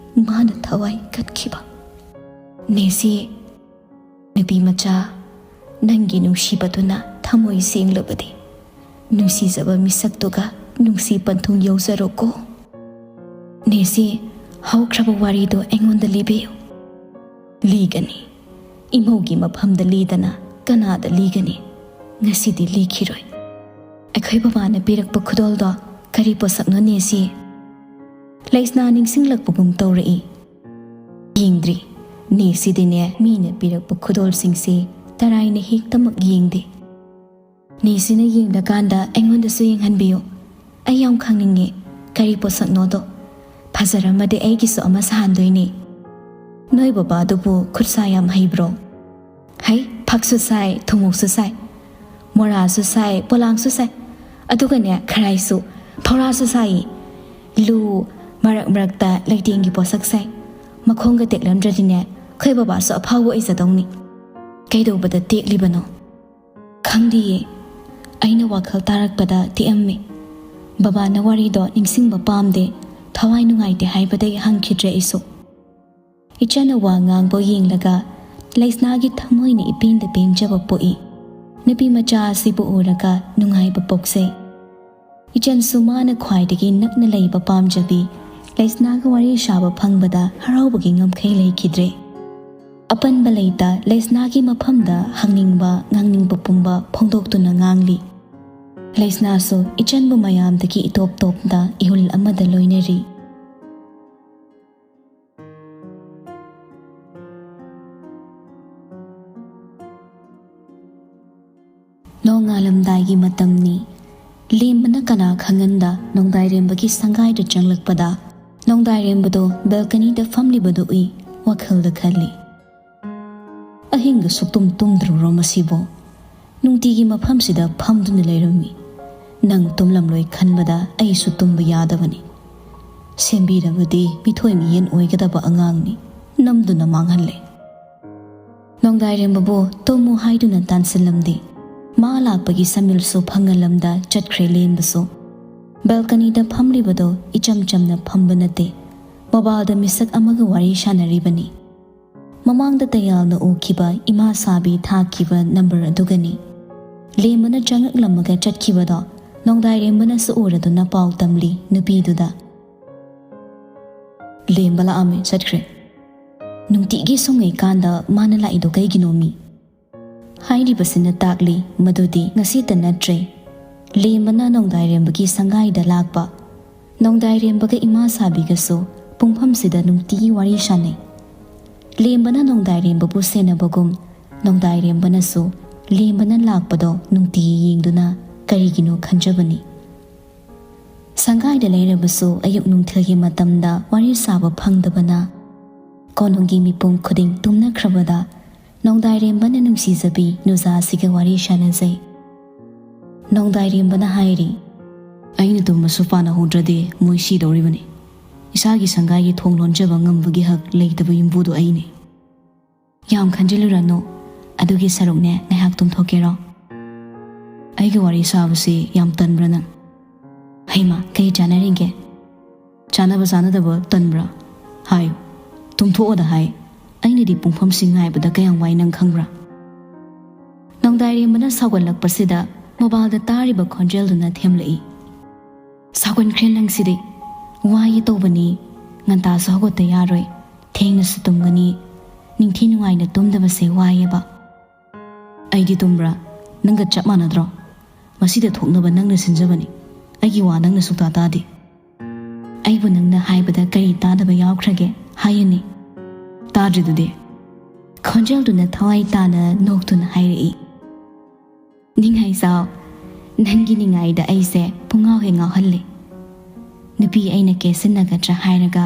ꯃꯥꯅ ꯊꯋꯥꯏ ꯀꯠꯈꯤꯕ꯫ ꯅꯦꯁꯤ, ꯅꯨꯄꯤ ꯃꯆꯥ, ꯅꯪꯒꯤ ꯅꯨꯡꯁꯤꯕꯗꯨꯅ ꯊꯃꯣꯏ ꯁꯦꯡꯂꯕꯗꯤ, ꯅꯨꯡꯁꯤꯖꯕ ꯃꯤꯁꯛꯇꯨꯒ ꯅꯨꯡꯁꯤ ꯄꯟꯊꯨꯡ ꯌꯧꯖꯔꯣꯀꯣ꯫ ꯅꯦꯁꯤ, ꯍꯧꯈ꯭ꯔꯕ ꯋꯥꯔꯤꯗꯣ ꯑꯩꯉꯣꯟꯗ ꯂꯤꯕꯤꯌꯨ꯫ ꯂꯤꯒꯅꯤ꯫ ꯏꯃꯧꯒꯤ ꯃꯐꯝꯗ ꯂꯤꯗꯅ ꯀꯅꯥꯗ ꯂꯤꯒꯅꯤ? ꯉꯁꯤꯗꯤ ꯂꯤꯈꯤꯔꯣꯏ꯫ ꯑꯩꯈꯣꯏ ꯕꯕꯥꯅ ꯄꯤꯔꯛꯄ ꯈꯨꯗꯣꯜꯗꯣ ꯀꯔꯤ ꯄꯣꯠꯁꯛꯅꯣ, ꯅꯦꯁꯤ? ꯂꯩꯁꯅꯥ ꯅꯤꯡꯁꯤꯡꯂꯛꯄꯒꯨꯝ ꯇꯧꯔꯛꯏ꯫ ꯌꯦꯡꯗ꯭ꯔꯤ꯫ ꯅꯦꯁꯤꯗꯤꯅꯦ, ꯃꯤꯅ ꯄꯤꯔꯛꯄ ꯈꯨꯗꯣꯜꯁꯤꯡꯁꯤ ꯇꯔꯥꯏꯅ ꯍꯦꯛꯇꯃꯛ ꯌꯦꯡꯗꯦ꯫ ꯅꯦꯁꯤꯅ ꯌꯦꯡꯂꯀꯥꯟꯗ ꯑꯩꯉꯣꯟꯗꯁꯨ ꯌꯦꯡꯍꯟꯕꯤꯌꯨ꯫ ꯑꯩ ꯌꯥꯝ ꯈꯪꯅꯤꯡꯉꯦ, ꯀꯔꯤ ꯄꯣꯠꯁꯛꯅꯣꯗꯣ꯫ ꯐꯖꯔꯝꯃꯗꯤ ꯑꯩꯒꯤꯁꯨ ꯑꯃ ꯁꯥꯍꯟꯗꯣꯏꯅꯦ꯫ ꯅꯣꯏ ꯕꯕꯥꯗꯨꯕꯨ ꯈꯨꯠ ꯁꯥ ꯌꯥꯝ ꯍꯩꯕ꯭ꯔꯣ? ꯍꯩ, ꯐꯛꯁꯨ ꯁꯥꯏ, ꯊꯨꯝꯃꯣꯛꯁꯨ ꯁꯥꯏ, ꯃꯣꯔꯥꯁꯨ ꯁꯥꯏ, ꯄꯣꯂꯥꯡꯁꯨ ꯁꯥꯏ, ꯑꯗꯨꯒꯅꯦ, ꯈꯔꯥꯏꯁꯨ, ꯐꯧꯔꯥꯁꯨ ꯁꯥꯏ꯫ ꯂꯨ, ꯃꯔꯛ ꯃꯔꯛꯇ ꯂꯩꯇꯦꯡꯒꯤ ꯄꯣꯠꯁꯛ ꯁꯥꯏ꯫ ꯃꯈꯣꯡꯒ ꯇꯦꯛꯂꯝꯗ꯭ꯔꯗꯤꯅꯦ, ꯑꯩꯈꯣꯏ ꯕꯕꯥꯁꯨ ꯑꯐꯥꯎꯕ ꯑꯣꯏꯖꯗꯧꯅꯤ꯫ ꯀꯩꯗꯧꯕꯗ ꯇꯦꯛꯂꯤꯕꯅꯣ? ꯈꯪꯗꯤꯌꯦ꯫ ꯑꯩꯅ ꯋꯥꯈꯜ ꯇꯥꯔꯛꯄꯗ ꯇꯦꯛꯑꯝꯃꯤ꯫ ꯕꯕꯥꯅ ꯋꯥꯔꯤꯗꯣ ꯅꯤꯡꯁꯤꯡꯕ ꯄꯥꯝꯗꯦ, ꯊꯋꯥꯏ ꯅꯨꯡꯉꯥꯏꯇꯦ ꯍꯥꯏꯕꯗꯒꯤ ꯍꯪꯈꯤꯗ꯭ꯔꯦ ꯑꯩꯁꯨ꯫ ꯏꯆꯟꯅ ꯋꯥ ꯉꯥꯡꯕ ꯌꯦꯡꯂꯒ ꯂꯩꯁꯅꯥꯒꯤ ꯊꯃꯣꯏꯅ ꯏꯄꯦꯟꯗ ꯄꯦꯟꯖꯕ ꯄꯣꯛꯏ꯫ ꯅꯨꯄꯤ ꯃꯆꯥ ꯑꯁꯤꯕꯨ ꯎꯔꯒ ꯅꯨꯡꯉꯥꯏꯕ ꯄꯣꯛꯆꯩ꯫ ꯏꯆꯟꯁꯨ ꯃꯥꯅ ꯈ꯭ꯋꯥꯏꯗꯒꯤ ꯅꯛꯅ ꯂꯩꯕ ꯄꯥꯝꯖꯕꯤ ꯂꯩꯁꯅꯥꯒ ꯋꯥꯔꯤ ꯁꯥꯕ ꯐꯪꯕꯗ ꯍꯔꯥꯎꯕꯒꯤ ꯉꯝꯈꯩ ꯂꯩꯈꯤꯗ꯭ꯔꯦ꯫ ꯑꯄꯟꯕ ꯂꯩꯇ ꯂꯩꯁꯅꯥꯒꯤ ꯃꯐꯝꯗ ꯍꯪꯅꯤꯡꯕ, ꯉꯥꯡꯅꯤꯡꯕ ꯄꯨꯝꯕ ꯐꯣꯡꯗꯣꯛꯇꯨꯅ ꯉꯥꯡꯂꯤ꯫ ꯂꯩꯁꯅꯥꯁꯨ ꯏꯆꯟꯕꯨ ꯃꯌꯥꯝꯗꯒꯤ ꯏꯇꯣꯞ ꯇꯣꯞꯅ ꯏꯍꯨꯜ ꯑꯃꯗ ꯂꯣꯏꯅꯔꯤ꯫ ꯅꯣꯡꯉꯥꯜꯂꯝꯗꯥꯏꯒꯤ ꯃꯇꯝꯅꯤ꯫ ꯂꯦꯝꯕꯅ ꯀꯅꯥ ꯈꯪꯍꯟꯗ ꯅꯣꯡꯗꯥꯏꯔꯦꯝꯕꯒꯤ ꯁꯪꯒꯥꯏꯗ ꯆꯪꯂꯛꯄꯗ, ꯅꯣꯡꯗꯥꯏꯔꯦꯝꯕꯗꯣ ꯕꯦꯜꯀꯅꯤꯗ ꯐꯝꯂꯤꯕꯗꯨ ꯎꯏ꯫ ꯋꯥꯈꯜꯗ ꯈꯜꯂꯤ, "ꯑꯍꯤꯡꯒ ꯁꯨꯛꯇꯨꯝ ꯇꯨꯝꯗ꯭ꯔꯨꯔꯣ ꯃꯁꯤꯕꯣ? ꯅꯨꯡꯇꯤꯒꯤ ꯃꯐꯝꯁꯤꯗ ꯐꯝꯗꯨꯅ ꯂꯩꯔꯝꯃꯤ꯫ ꯅꯪ ꯇꯨꯝꯂꯝꯂꯣꯏ ꯈꯟꯕꯗ ꯑꯩꯁꯨ ꯇꯨꯝꯕ ꯌꯥꯗꯕꯅꯤ꯫ ꯁꯦꯝꯕꯤꯔꯕꯗꯤ ꯃꯤꯊꯣꯏ ꯃꯤꯍꯦꯟ ꯑꯣꯏꯒꯗꯕ ꯑꯉꯥꯡꯅꯤ, ꯅꯝꯗꯨꯅ ꯃꯥꯡꯍꯜꯂꯦ꯫" ꯅꯣꯡꯗꯥꯏꯔꯦꯝꯕꯕꯨ ꯇꯨꯝꯃꯨ ꯍꯥꯏꯗꯨꯅ ꯇꯥꯟꯁꯤꯜꯂꯝꯗꯦ꯫ ꯃꯥ ꯂꯥꯛꯄꯒꯤ ꯁꯃꯤꯜꯁꯨ ꯐꯪꯍꯜꯂꯝꯗ ꯆꯠꯈ꯭ꯔꯦ ꯂꯦꯝꯕꯁꯨ꯫ ꯕꯦꯜꯀꯅꯤꯗ ꯐꯝꯂꯤꯕꯗꯣ ꯏꯆꯝ ꯆꯝꯅ ꯐꯝꯕ ꯅꯠꯇꯦ꯫ ꯃꯣꯕꯥꯏꯜꯗ ꯃꯤꯁꯛ ꯑꯃꯒ ꯋꯥꯔꯤ ꯁꯥꯟꯅꯔꯤꯕꯅꯤ꯫ ꯃꯃꯥꯡꯗ ꯇꯌꯥꯜꯅ ꯎꯈꯤꯕ ꯏꯃꯥ ꯁꯥꯕꯤ ꯊꯥꯈꯤꯕ ꯅꯝꯕꯔ ꯑꯗꯨꯒꯅꯤ꯫ ꯂꯦꯝꯕꯅ ꯆꯪꯉꯛꯂꯝꯃꯒ ꯆꯠꯈꯤꯕꯗꯣ ꯅꯣꯡꯗꯥꯏꯔꯦꯝꯕꯅꯁꯨ ꯎꯔꯗꯨꯅ ꯄꯥꯎ ꯇꯝꯂꯤ ꯅꯨꯄꯤꯗꯨꯗ꯫ "ꯂꯦꯝꯕ ꯂꯥꯛꯑꯝꯃꯦ, ꯆꯠꯈ꯭ꯔꯦ꯫ ꯅꯨꯡꯇꯤꯒꯤ ꯁꯨꯡꯉꯩꯀꯥꯟꯗ ꯃꯥꯅ ꯂꯥꯛꯏꯗꯣ ꯀꯩꯒꯤꯅꯣ ꯃꯤ?" ꯍꯥꯏꯔꯤꯕꯁꯤꯅ ꯇꯥꯛꯂꯤ ꯃꯗꯨꯗꯤ ꯉꯁꯤꯇ ꯅꯠꯇ꯭ꯔꯦ꯫ ꯂꯦꯝꯕꯅ ꯅꯣꯡꯗꯥꯏꯔꯦꯝꯕꯒꯤ ꯁꯪꯒꯥꯏꯗ ꯂꯥꯛꯄ, ꯅꯣꯡꯗꯥꯏꯔꯦꯝꯕꯒ ꯏꯃꯥ ꯁꯥꯕꯤꯒꯁꯨ ꯄꯨꯡꯐꯝꯁꯤꯗ ꯅꯨꯡꯇꯤꯒꯤ ꯋꯥꯔꯤ ꯁꯥꯟꯅꯩ꯫ ꯂꯦꯝꯕꯅ ꯅꯣꯡꯗꯥꯏꯔꯦꯝꯕꯕꯨ ꯁꯦꯟꯅꯕꯒꯨꯝ ꯅꯣꯡꯗꯥꯏꯔꯦꯝꯕꯅꯁꯨ ꯂꯦꯝꯕꯅ ꯂꯥꯛꯄꯗꯣ ꯅꯨꯡꯇꯤꯒꯤ ꯌꯦꯡꯗꯨꯅ ꯀꯔꯤꯒꯤꯅꯣ ꯈꯟꯖꯕꯅꯤ꯫ ꯁꯪꯒꯥꯏꯗ ꯂꯩꯔꯕꯁꯨ ꯑꯌꯨꯛ ꯅꯨꯡꯊꯤꯜꯒꯤ ꯃꯇꯝꯗ ꯋꯥꯔꯤ ꯁꯥꯕ ꯐꯪꯗꯕꯅ ꯀꯣꯅꯨꯡꯒꯤ ꯃꯤꯄꯨꯝ ꯈꯨꯗꯤꯡ ꯇꯨꯝꯅꯈ꯭ꯔꯕꯗ ꯅꯣꯡꯗꯥꯏꯔꯦꯝꯕꯅ ꯅꯨꯡꯁꯤꯖꯕꯤ ꯅꯨꯖꯥꯁꯤꯒ ꯋꯥꯔꯤ ꯁꯥꯟꯅꯖꯩ꯫ ꯅꯣꯡꯗꯥꯏꯔꯦꯝꯕꯅ ꯍꯥꯏꯔꯤ, "ꯑꯩꯅ ꯇꯨꯝꯕꯁꯨ ꯄꯥꯅꯍꯧꯗ꯭ꯔꯗꯤ ꯃꯣꯏ ꯁꯤꯗꯧꯔꯤꯕꯅꯤ꯫ ꯏꯁꯥꯒꯤ ꯁꯪꯒꯥꯏꯒꯤ ꯊꯣꯡ ꯂꯣꯟꯖꯕ ꯉꯝꯕꯒꯤ ꯍꯛ ꯂꯩꯇꯕ ꯌꯨꯝꯕꯨꯗꯨ ꯑꯩꯅꯤ꯫ ꯌꯥꯝ ꯈꯟꯖꯤꯜꯂꯨꯔꯅꯨ, ꯑꯗꯨꯒꯤ ꯁꯔꯨꯛꯅꯦ ꯉꯥꯏꯍꯥꯛ ꯇꯨꯝꯊꯣꯛꯀꯦꯔꯣ? ꯑꯩꯒ ꯋꯥꯔꯤ ꯁꯥꯕꯁꯤ ꯌꯥꯝ ꯇꯟꯕ꯭ꯔꯥ ꯅꯪ? ꯍꯩꯃꯥ, ꯀꯩ ꯆꯥꯟꯅꯔꯤꯒꯦ? ꯆꯥꯟꯅꯕ ꯆꯥꯟꯅꯗꯕ ꯇꯟꯕ꯭ꯔꯥ? ꯍꯥꯏꯌꯨ, ꯇꯨꯝꯊꯣꯛꯑꯣꯗ ꯍꯥꯏ꯫ ꯑꯩꯅꯗꯤ ꯄꯨꯡꯐꯝꯁꯤ ꯉꯥꯏꯕꯗ ꯀꯌꯥꯝ ꯋꯥꯏ ꯅꯪ ꯈꯪꯕ꯭ꯔꯥ?" ꯅꯣꯡꯗꯥꯏꯔꯦꯝꯕꯅ ꯁꯥꯎꯒꯠꯂꯛꯄꯁꯤꯗ ꯃꯣꯕꯥꯏꯜꯗ ꯇꯥꯔꯤꯕ ꯈꯣꯟꯖꯦꯜꯗꯨꯅ ꯊꯦꯝꯂꯛꯏ꯫ "ꯁꯥꯎꯒꯟꯈ꯭ꯔꯦ ꯅꯪꯁꯤꯗꯤ꯫ ꯋꯥꯌꯦ ꯇꯧꯕꯅꯤ꯫ ꯉꯟꯇꯥꯁꯨ ꯍꯧꯒꯠꯇ ꯌꯥꯔꯣꯏ꯫ ꯊꯦꯡꯅꯁꯨ ꯇꯨꯝꯒꯅꯤ꯫ ꯅꯤꯡꯊꯤ ꯅꯨꯡꯉꯥꯏꯅ ꯇꯨꯝꯗꯕꯁꯦ ꯋꯥꯏꯌꯦꯕ꯫" "ꯑꯩꯗꯤ ꯇꯨꯝꯕ꯭ꯔꯥ? ꯅꯪꯒ ꯆꯞ ꯃꯥꯟꯅꯗ꯭ꯔꯣ? ꯃꯁꯤꯗ ꯊꯣꯛꯅꯕ ꯅꯪꯅ ꯁꯤꯟꯖꯕꯅꯤ꯫ ꯑꯩꯒꯤ ꯋꯥ ꯅꯪꯅ ꯁꯨꯛꯇꯥ ꯇꯥꯗꯦ꯫" "ꯑꯩꯕꯨ ꯅꯪꯅ ꯍꯥꯏꯕꯗ ꯀꯔꯤ ꯇꯥꯗꯕ ꯌꯥꯎꯈ꯭ꯔꯒꯦ? ꯍꯥꯏꯌꯨꯅꯦ꯫" "ꯇꯥꯗ꯭ꯔꯤꯗꯨꯗꯤ?" ꯈꯣꯟꯖꯦꯜꯗꯨꯅ ꯊꯋꯥꯏ ꯇꯥꯅ ꯅꯣꯛꯇꯨꯅ ꯍꯥꯏꯔꯛꯏ꯫ "ꯅꯤꯡꯉꯥꯏꯖꯥꯎ, ꯅꯪꯒꯤ ꯅꯤꯡꯉꯥꯏꯗ ꯑꯩꯁꯦ ꯄꯨꯡꯉꯥꯎ ꯍꯦꯛ ꯉꯥꯎꯍꯜꯂꯦ꯫ ꯅꯨꯄꯤ ꯑꯩꯅ ꯀꯦꯁꯤꯟꯅꯒꯗ꯭ꯔꯥ ꯍꯥꯏꯔꯒ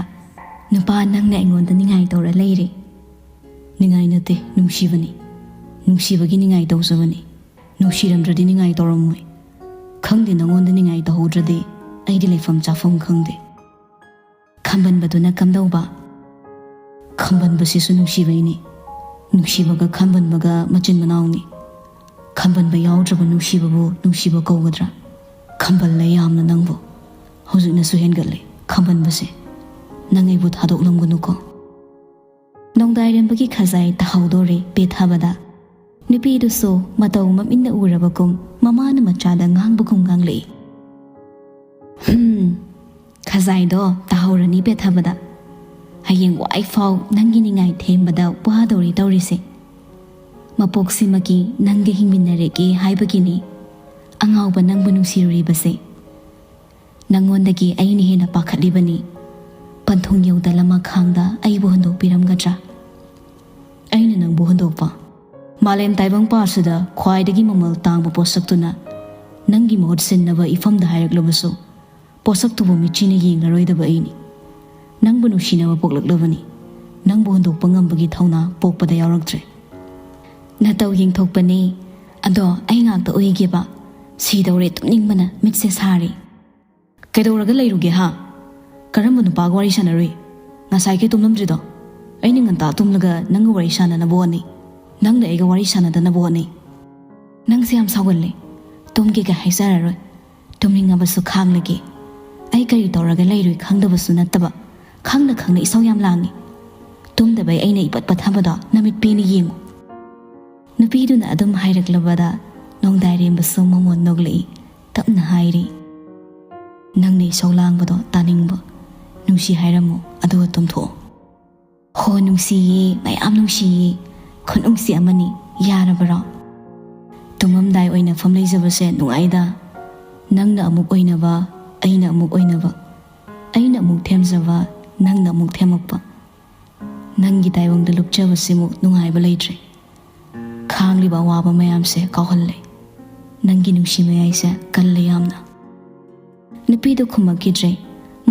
ꯅꯨꯄꯥ ꯅꯪꯅ ꯑꯩꯉꯣꯟꯗ ꯅꯤꯡꯉꯥꯏ ꯇꯧꯔ ꯂꯩꯔꯦ꯫" "ꯅꯤꯡꯉꯥꯏ ꯅꯠꯇꯦ, ꯅꯨꯡꯁꯤꯕꯅꯤ꯫ ꯅꯨꯡꯁꯤꯕꯒꯤ ꯅꯤꯡꯉꯥꯏ ꯇꯧꯖꯕꯅꯤ꯫ ꯅꯨꯡꯁꯤꯔꯝꯗ꯭ꯔꯗꯤ ꯅꯤꯡꯉꯥꯏ ꯇꯧꯔꯝꯃꯣꯏ꯫ ꯈꯪꯗꯦ, ꯅꯉꯣꯟꯗ ꯅꯤꯡꯉꯥꯏ ꯇꯧꯍꯧꯗ꯭ꯔꯗꯤ ꯑꯩꯗꯤ ꯂꯩꯐꯝ ꯆꯥꯐꯝ ꯈꯪꯗꯦ꯫" ꯈꯝꯕꯟꯕꯗꯨꯅ ꯀꯝꯗꯧꯕ? "ꯈꯝꯕꯟꯕꯁꯤꯁꯨ ꯅꯨꯡꯁꯤꯕꯩꯅꯤ꯫ ꯅꯨꯡꯁꯤꯕꯒ ꯈꯝꯕꯟꯕꯒ ꯃꯆꯤꯟ ꯃꯅꯥꯎꯅꯤ꯫ ꯈꯝꯕꯟꯕ ꯌꯥꯎꯗ꯭ꯔꯕ ꯅꯨꯡꯁꯤꯕꯕꯨ ꯅꯨꯡꯁꯤꯕ ꯀꯧꯒꯗ꯭ꯔꯥ? ꯈꯝꯕꯜꯂꯦ ꯌꯥꯝꯅ ꯅꯪꯕꯨ꯫ ꯍꯧꯖꯤꯛꯅꯁꯨ ꯍꯦꯟꯒꯠꯂꯦ ꯈꯝꯕꯟꯕꯁꯦ꯫ ꯅꯪ ꯑꯩꯕꯨ ꯊꯥꯗꯣꯛꯂꯝꯒꯅꯨꯀꯣ꯫" ꯅꯣꯡꯗꯥꯏꯔꯦꯝꯕꯒꯤ ꯈꯖꯥꯏ ꯇꯥꯍꯧꯗꯣꯔꯦ ꯄꯦꯊꯕꯗ꯫ ꯅꯨꯄꯤꯗꯨꯁꯨ ꯃꯇꯧ ꯃꯃꯤꯠꯅ ꯎꯔꯕꯒꯨꯝ ꯃꯃꯥꯅ ꯃꯆꯥꯗ ꯉꯥꯡꯕꯒꯨꯝ ꯉꯥꯡꯂꯛꯏ꯫ "ꯍꯝ, ꯈꯖꯥꯏꯗꯣ ꯇꯥꯍꯧꯔꯅꯤ ꯄꯦꯊꯕꯗ꯫ ꯍꯌꯦꯡ ꯋꯥꯏꯐꯥꯎ ꯅꯪꯒꯤ ꯅꯤꯡꯉꯥꯏ ꯊꯦꯝꯕꯗ ꯋꯥꯗꯧꯔꯤ ꯇꯧꯔꯤꯁꯦ꯫ ꯃꯄꯣꯛꯁꯤꯃꯒꯤ ꯅꯪꯒ ꯍꯤꯡꯃꯤꯟꯅꯔꯒꯦ ꯍꯥꯏꯕꯒꯤꯅꯤ ꯑꯉꯥꯎꯕ ꯅꯪꯕꯨ ꯅꯨꯡꯁꯤꯔꯨꯔꯤꯕꯁꯦ꯫ ꯅꯪꯉꯣꯟꯗꯒꯤ ꯑꯩꯅ ꯍꯦꯟꯅ ꯄꯥꯈꯠꯂꯤꯕꯅꯤ꯫ ꯄꯟꯊꯨꯡ ꯌꯧꯗ ꯂꯃꯈꯥꯡꯗ ꯑꯩꯕꯨ ꯍꯨꯟꯗꯣꯛꯄꯤꯔꯝꯒꯗ꯭ꯔꯥ?" "ꯑꯩꯅ ꯅꯪꯕꯨ ꯍꯨꯟꯗꯣꯛꯄ? ꯃꯥꯂꯦꯝ ꯇꯥꯏꯕꯪ ꯄꯥꯁꯤꯗ ꯈ꯭ꯋꯥꯏꯗꯒꯤ ꯃꯃꯜ ꯇꯥꯡꯕ ꯄꯣꯠꯁꯛꯇꯨꯅ ꯅꯪꯒꯤ ꯃꯍꯨꯠ ꯁꯤꯟꯅꯕ ꯏꯐꯝꯗ ꯍꯥꯏꯔꯛꯂꯕꯁꯨ, ꯄꯣꯠꯁꯛꯇꯨꯕꯨ ꯃꯤꯠꯆꯤꯅ ꯌꯦꯡꯂꯔꯣꯏꯗꯕ ꯑꯩꯅꯤ꯫ ꯅꯪꯕꯨ ꯅꯨꯡꯁꯤꯅꯕ ꯄꯣꯛꯂꯛꯂꯕꯅꯤ꯫ ꯅꯪꯕꯨ ꯍꯨꯟꯗꯣꯛꯄ ꯉꯝꯕꯒꯤ ꯊꯧꯅꯥ ꯄꯣꯛꯄꯗ ꯌꯥꯎꯔꯛꯇ꯭ꯔꯦ꯫ ꯅꯇꯧ ꯌꯦꯡꯊꯣꯛꯄꯅꯤ꯫ ꯑꯗꯣ ꯑꯩ ꯉꯥꯛꯇ ꯎꯏꯒꯦꯕ꯫ ꯁꯤꯗꯧꯔꯦ ꯇꯨꯝꯅꯤꯡꯕꯅ ꯃꯤꯠꯁꯦ ꯁꯥꯔꯦ꯫" "ꯀꯩꯗꯧꯔꯒ ꯂꯩꯔꯨꯒꯦ ꯍꯥ? ꯀꯔꯝꯕ ꯅꯨꯄꯥꯒ ꯋꯥꯔꯤ ꯁꯥꯟꯅꯔꯨꯏ? ꯉꯁꯥꯏ ꯀꯩ ꯇꯨꯝꯂꯝꯗ꯭ꯔꯤꯗꯣ? ꯑꯩꯅ ꯉꯟꯇꯥ ꯇꯨꯝꯂꯒ ꯅꯪꯒ ꯋꯥꯔꯤ ꯁꯥꯟꯅꯅꯕ ꯍꯣꯠꯅꯩ꯫ ꯅꯪꯅ ꯑꯩꯒ ꯋꯥꯔꯤ ꯁꯥꯟꯅꯗꯅꯕ ꯍꯣꯠꯅꯩ꯫" "ꯅꯪꯁꯦ ꯌꯥꯝ ꯁꯥꯎꯒꯜꯂꯦ꯫ ꯇꯨꯝꯒꯦꯒ ꯍꯥꯏꯖꯔꯔꯣꯏ꯫ ꯇꯨꯝꯅꯤꯡꯉꯕꯁꯨ ꯈꯥꯡꯂꯒꯦ꯫ ꯑꯩ ꯀꯔꯤ ꯇꯧꯔꯒ ꯂꯩꯔꯨꯏ ꯈꯪꯗꯕꯁꯨ ꯅꯠꯇꯕ, ꯈꯪꯅ ꯈꯪꯅ ꯏꯁꯧ ꯌꯥꯝ ꯂꯥꯡꯉꯤ꯫ ꯇꯨꯝꯗꯕꯩ ꯑꯩꯅ ꯏꯄꯠ ꯄꯠꯊꯕꯗꯣ ꯅꯃꯤꯠ ꯄꯦꯅ ꯌꯦꯡꯉꯨ꯫" ꯅꯨꯄꯤꯗꯨꯅ ꯑꯗꯨꯝ ꯍꯥꯏꯔꯛꯂꯕꯗ ꯅꯣꯡꯗꯥꯏꯔꯦꯝꯕꯁꯨ ꯃꯃꯣꯟ ꯅꯣꯛꯂꯛꯏ꯫ ꯇꯞꯅ ꯍꯥꯏꯔꯤ, "ꯅꯪꯅ ꯏꯁꯧ ꯂꯥꯡꯕꯗꯣ ꯇꯥꯅꯤꯡꯕ꯫ ꯅꯨꯡꯁꯤ ꯍꯥꯏꯔꯝꯃꯨ, ꯑꯗꯨꯒ ꯇꯨꯝꯊꯣꯛꯑꯣ꯫" "ꯍꯣ ꯅꯨꯡꯁꯤꯌꯦ, ꯃꯌꯥꯝ ꯅꯨꯡꯁꯤꯌꯦ꯫ ꯈꯨꯅꯨꯡꯁꯤ ꯑꯃꯅꯤ꯫ ꯌꯥꯔꯕꯔꯣ? ꯇꯨꯝꯃꯝꯗꯥꯏ ꯑꯣꯏꯅꯐꯝ ꯂꯩꯖꯕꯁꯦ ꯅꯨꯡꯉꯥꯏꯗ꯫ ꯅꯪꯅ ꯑꯃꯨꯛ ꯑꯣꯏꯅꯕ, ꯑꯩꯅ ꯑꯃꯨꯛ ꯑꯣꯏꯅꯕ, ꯑꯩꯅ ꯑꯃꯨꯛ ꯊꯦꯝꯖꯕ, ꯅꯪꯅ ꯑꯃꯨꯛ ꯊꯦꯝꯃꯛꯄ꯫ ꯅꯪꯒꯤ ꯇꯥꯏꯕꯪꯗ ꯂꯨꯞꯆꯕꯁꯤꯃꯨꯛ ꯅꯨꯡꯉꯥꯏꯕ ꯂꯩꯇ꯭ꯔꯦ꯫ ꯈꯥꯡꯂꯤꯕ ꯑꯋꯥꯕ ꯃꯌꯥꯝꯁꯦ ꯀꯥꯎꯍꯜꯂꯦ꯫ ꯅꯪꯒꯤ ꯅꯨꯡꯁꯤ ꯃꯌꯥꯏꯁꯦ ꯀꯜꯂꯦ ꯌꯥꯝꯅ꯫" ꯅꯨꯄꯤꯗꯨ ꯈꯨꯝꯃꯛꯈꯤꯗ꯭ꯔꯦ꯫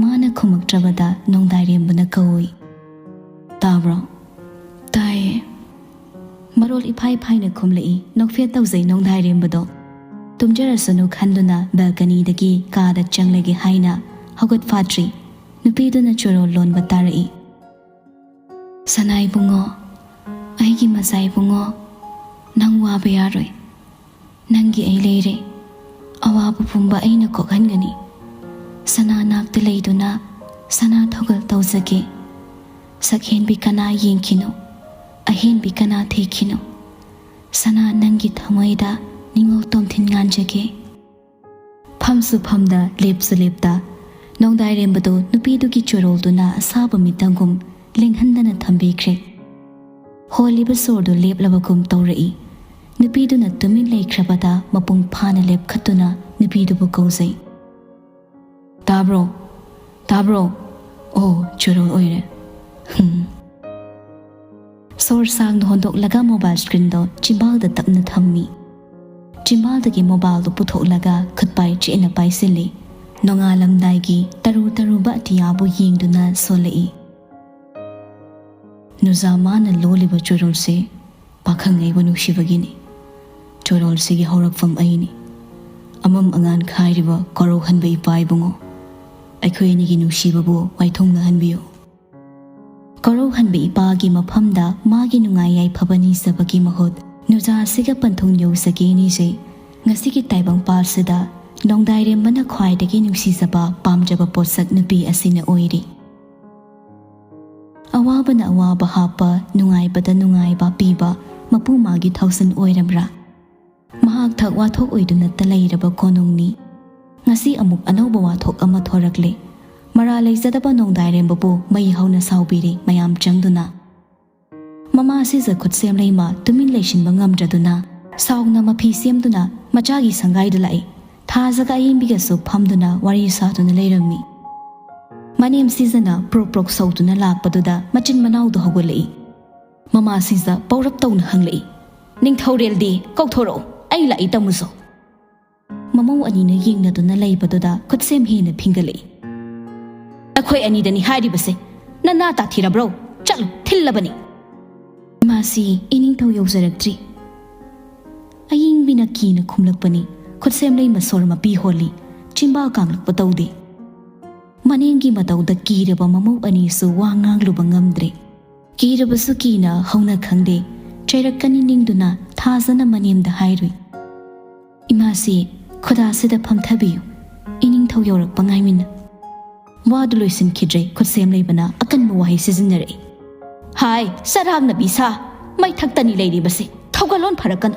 ꯃꯥꯅ ꯈꯨꯝꯃꯛꯇ꯭ꯔꯕꯗ ꯅꯣꯡꯗꯥꯏꯔꯦꯝꯕꯅ ꯀꯧꯏ, "ꯇꯥꯕ꯭ꯔꯣ?" "ꯇꯥꯏꯌꯦ꯫" ꯃꯔꯣꯜ ꯏꯐꯥꯏ ꯐꯥꯏꯅ ꯈꯨꯝꯂꯛꯏ꯫ ꯅꯣꯛꯐꯦꯠ ꯇꯧꯖꯩ ꯅꯣꯡꯗꯥꯏꯔꯦꯝꯕꯗꯣ꯫ ꯇꯨꯝꯖꯔꯁꯅꯨ ꯈꯟꯗꯨꯅ ꯕꯦꯜꯀꯅꯤꯗꯒꯤ ꯀꯥꯗ ꯆꯪꯂꯒꯦ ꯍꯥꯏꯅ ꯍꯧꯒꯠ ꯐꯥꯠꯇ꯭ꯔꯤ꯫ ꯅꯨꯄꯤꯗꯨꯅ ꯆꯣꯔꯣꯜ ꯂꯣꯟꯕ ꯇꯥꯔꯛꯏ꯫ "ꯁꯅꯥ ꯏꯕꯨꯡꯉꯣ, ꯑꯩꯒꯤ ꯃꯆꯥ ꯏꯕꯨꯡꯉꯣ, ꯅꯪ ꯋꯥꯕ ꯌꯥꯔꯣꯏ꯫ ꯅꯪꯒꯤ ꯑꯩ ꯂꯩꯔꯦ꯫ ꯑꯋꯥꯕ ꯄꯨꯝꯕ ꯑꯩꯅ ꯀꯣꯛꯍꯟꯒꯅꯤ꯫ ꯁꯅꯥ ꯅꯥꯛꯇ ꯂꯩꯗꯨꯅ ꯁꯅꯥ ꯊꯧꯒꯜ ꯇꯧꯖꯒꯦ꯫ ꯁꯛꯍꯦꯟꯕꯤ ꯀꯅꯥ ꯌꯦꯡꯈꯤꯅꯣ, ꯑꯍꯦꯟꯕꯤ ꯀꯅꯥ ꯊꯦꯛꯈꯤꯅꯣ? ꯁꯅꯥ, ꯅꯪꯒꯤ ꯊꯃꯣꯏꯗ ꯅꯤꯡꯉꯣꯜ ꯇꯣꯝꯊꯤꯟ ꯉꯥꯟꯖꯒꯦ꯫ ꯐꯝꯁꯨ ꯐꯝꯗ, ꯂꯦꯞꯁꯨ ꯂꯦꯞꯇ, ꯅꯣꯡꯗꯥꯏꯔꯦꯝꯕꯗꯨ ꯅꯨꯄꯤꯗꯨꯒꯤ ꯆꯣꯔꯣꯜꯗꯨꯅ ꯑꯁꯥꯕ ꯃꯤꯇꯪꯒꯨꯝ ꯂꯦꯡꯍꯟꯗꯅ ꯊꯝꯕꯤꯈ꯭ꯔꯦ꯫ ꯍꯣꯜꯂꯤꯕ ꯁꯣꯔꯗꯨ ꯂꯦꯞꯂꯕꯒꯨꯝ ꯇꯧꯔꯛꯏ꯫ ꯅꯨꯄꯤꯗꯨꯅ ꯇꯨꯃꯤꯟ ꯂꯩꯈ꯭ꯔꯕꯗ ꯃꯄꯨꯡ ꯐꯥꯅ ꯂꯦꯞꯈꯠꯇꯨꯅ ꯅꯨꯄꯤꯗꯨꯕꯨ ꯀꯧꯖꯩ꯫ "ꯇꯥꯕ꯭ꯔꯣ? ꯇꯥꯕ꯭ꯔꯣ? ꯑꯣ, ꯆꯣꯔꯣꯜ ꯑꯣꯏꯔꯦ꯫ ꯍꯝ꯫" ꯁꯣꯔ ꯁꯥꯡꯅ ꯍꯣꯟꯗꯣꯛꯂꯒ ꯃꯣꯕꯥꯏꯜ ꯁ꯭ꯀ꯭ꯔꯤꯟꯗꯣ ꯆꯤꯝꯕꯥꯜꯗ ꯇꯞꯅ ꯊꯝꯃꯤ꯫ ꯆꯤꯝꯕꯥꯜꯗꯒꯤ ꯃꯣꯕꯥꯏꯜꯗꯨ ꯄꯨꯊꯣꯛꯂꯒ ꯈꯨꯠꯄꯥꯏ ꯆꯦꯠꯅ ꯄꯥꯏꯁꯤꯜꯂꯤ꯫ ꯅꯣꯡꯉꯥꯜꯂꯝꯗꯥꯏꯒꯤ ꯇꯔꯨ ꯇꯔꯨꯕ ꯑꯇꯤꯌꯥꯕꯨ ꯌꯦꯡꯗꯨꯅ ꯁꯣꯜꯂꯛꯏ꯫ "ꯅꯨꯖꯥ, ꯃꯥꯅ ꯂꯣꯜꯂꯤꯕ ꯆꯣꯔꯣꯜꯁꯦ ꯄꯥꯈꯪ ꯑꯩꯕꯨ ꯅꯨꯡꯁꯤꯕꯒꯤꯅꯤ꯫ ꯆꯣꯔꯣꯜꯁꯤꯒꯤ ꯍꯧꯔꯛꯐꯝ ꯑꯩꯅꯤ꯫ ꯑꯃꯝ ꯑꯉꯥꯟ ꯈꯥꯏꯔꯤꯕ ꯀꯣꯔꯧꯍꯟꯕ ꯏꯄꯥ ꯏꯕꯨꯡꯉꯣ, ꯑꯩꯈꯣꯏ ꯑꯅꯤꯒꯤ ꯅꯨꯡꯁꯤꯕꯕꯨ ꯃꯥꯏꯊꯣꯡꯅꯍꯟꯕꯤꯌꯨ꯫" ꯀꯣꯔꯧꯍꯟꯕ ꯏꯄꯥꯒꯤ ꯃꯐꯝꯗ ꯃꯥꯒꯤ ꯅꯨꯡꯉꯥꯏ ꯌꯥꯏꯐꯕ ꯅꯤꯖꯕꯒꯤ ꯃꯍꯨꯠ ꯅꯨꯖꯥ ꯑꯁꯤꯒ ꯄꯟꯊꯨꯡ ꯌꯧꯖꯒꯦ ꯅꯤꯖꯩ꯫ ꯉꯁꯤꯒꯤ ꯇꯥꯏꯕꯪꯄꯥꯜꯁꯤꯗ ꯅꯣꯡꯗꯥꯏꯔꯦꯝꯕꯅ ꯈ꯭ꯋꯥꯏꯗꯒꯤ ꯅꯨꯡꯁꯤꯖꯕ, ꯄꯥꯝꯖꯕ ꯄꯣꯠꯁꯛ ꯅꯨꯄꯤ ꯑꯁꯤꯅ ꯑꯣꯏꯔꯤ꯫ ꯑꯋꯥꯕꯅ ꯑꯋꯥꯕ ꯍꯥꯞꯄ, ꯅꯨꯡꯉꯥꯏꯕꯗ ꯅꯨꯡꯉꯥꯏꯕ ꯄꯤꯕ ꯃꯄꯨ ꯃꯥꯒꯤ ꯊꯧꯁꯤꯟ ꯑꯣꯏꯔꯝꯕ꯭ꯔꯥ? ꯃꯍꯥꯛ ꯊꯛ ꯋꯥꯊꯣꯛ ꯑꯣꯏꯗꯨꯅꯇ ꯂꯩꯔꯕ ꯀꯣꯅꯨꯡꯅꯤ꯫ ꯉꯁꯤ ꯑꯃꯨꯛ ꯑꯅꯧꯕ ꯋꯥꯊꯣꯛ ꯑꯃ ꯊꯣꯔꯛꯂꯦ꯫ ꯃꯔꯥꯜ ꯂꯩꯖꯗꯕ ꯅꯣꯡꯗꯥꯏꯔꯦꯝꯕꯕꯨ ꯃꯩ ꯍꯧꯅ ꯁꯥꯎꯕꯤꯔꯦ ꯃꯌꯥꯝ ꯆꯪꯗꯨꯅ꯫ ꯃꯃꯥ ꯁꯤꯖ ꯈꯨꯠꯁꯦꯝ ꯂꯩꯃ ꯇꯨꯃꯤꯟ ꯂꯩꯁꯤꯟꯕ ꯉꯝꯗ꯭ꯔꯗꯨꯅ ꯁꯥꯎꯅ ꯃꯐꯤ ꯁꯦꯝꯗꯨꯅ ꯃꯆꯥꯒꯤ ꯁꯪꯒꯥꯏꯗ ꯂꯥꯛꯏ꯫ ꯊꯥꯖꯒ ꯑꯌꯦꯡꯕꯤꯒꯁꯨ ꯐꯝꯗꯨꯅ ꯋꯥꯔꯤ ꯁꯥꯗꯨꯅ ꯂꯩꯔꯝꯃꯤ꯫ ꯃꯅꯦꯝ ꯁꯤꯖꯅ ꯄ꯭ꯔꯣꯛ ꯄ꯭ꯔꯣꯛ ꯁꯧꯗꯨꯅ ꯂꯥꯛꯄꯗꯨꯗ ꯃꯆꯤꯟ ꯃꯅꯥꯎꯗꯨ ꯍꯧꯒꯠꯂꯛꯏ꯫ ꯃꯃꯥ ꯁꯤꯖ ꯄꯧꯔꯞ ꯇꯧꯅ ꯍꯪꯂꯛꯏ, "ꯅꯤꯡꯊꯧꯔꯦꯜꯗꯤ ꯀꯧꯊꯣꯔꯛꯎ, ꯑꯩ ꯂꯥꯛꯏ ꯇꯝꯃꯨꯁꯣ꯫" ꯃꯃꯧ ꯑꯅꯤꯅ ꯌꯦꯡꯅꯗꯨꯅ ꯂꯩꯕꯗꯨꯗ ꯈꯨꯠꯁꯦꯝ ꯍꯦꯟꯅ ꯐꯤꯡꯒꯠꯂꯛꯏ꯫ "ꯑꯩꯈꯣꯏ ꯑꯅꯤꯗꯅꯤ ꯍꯥꯏꯔꯤꯕꯁꯦ, ꯅꯅꯥ ꯇꯥꯊꯤꯔꯕ꯭ꯔꯣ? ꯆꯠꯂꯨ, ꯊꯤꯜꯂꯕꯅꯤ꯫" ꯏꯃꯥꯁꯤ ꯏꯅꯤꯡꯊꯧ ꯌꯧꯖꯔꯛꯇ꯭ꯔꯤ꯫ ꯑꯌꯤꯡꯕꯤꯅ ꯀꯤꯅ ꯈꯨꯝꯂꯛꯄꯅꯤ꯫ ꯈꯨꯠꯁꯦꯝ ꯂꯩꯃ ꯁꯣꯔ ꯃꯄꯤ ꯍꯣꯜꯂꯤ꯫ ꯆꯤꯝꯕꯥꯜ ꯀꯥꯡꯂꯛꯄ ꯇꯧꯗꯦ꯫ ꯃꯅꯦꯝꯒꯤ ꯃꯇꯧꯗ ꯀꯤꯔꯕ ꯃꯃꯧ ꯑꯅꯤꯁꯨ ꯋꯥ ꯉꯥꯡꯂꯨꯕ ꯉꯝꯗ꯭ꯔꯦ꯫ ꯀꯤꯔꯕꯁꯨ ꯀꯤꯅ ꯍꯧꯅ ꯈꯪꯗꯦ꯫ ꯆꯩꯔꯛꯀꯅꯤ ꯅꯤꯡꯗꯨꯅ ꯊꯥꯖꯅ ꯃꯅꯦꯝꯗ ꯍꯥꯏꯔꯨꯏ, "ꯏꯃꯥꯁꯤ ꯈꯨꯗꯥꯁꯤꯗ ꯐꯝꯊꯕꯤꯌꯨ, ꯏꯅꯤꯡꯊꯧ ꯌꯧꯔꯛꯄ ꯉꯥꯏꯃꯤꯟꯅ꯫" ꯋꯥꯗꯨ ꯂꯣꯏꯁꯤꯟꯈꯤꯗ꯭ꯔꯦ, ꯈꯨꯠꯁꯦꯝ ꯂꯩꯃꯅ ꯑꯀꯟꯕ ꯋꯥꯍꯩ ꯁꯤꯖꯤꯟꯅꯔꯛꯏ꯫ "ꯍꯥꯏ, ꯆꯔꯥꯡꯅꯕꯤ ꯁꯥ, ꯃꯩꯊꯛꯇꯅꯤ ꯂꯩꯔꯤꯕꯁꯦ, ꯊꯧꯒꯜꯂꯣꯟ ꯐꯔꯛꯀꯅꯨ꯫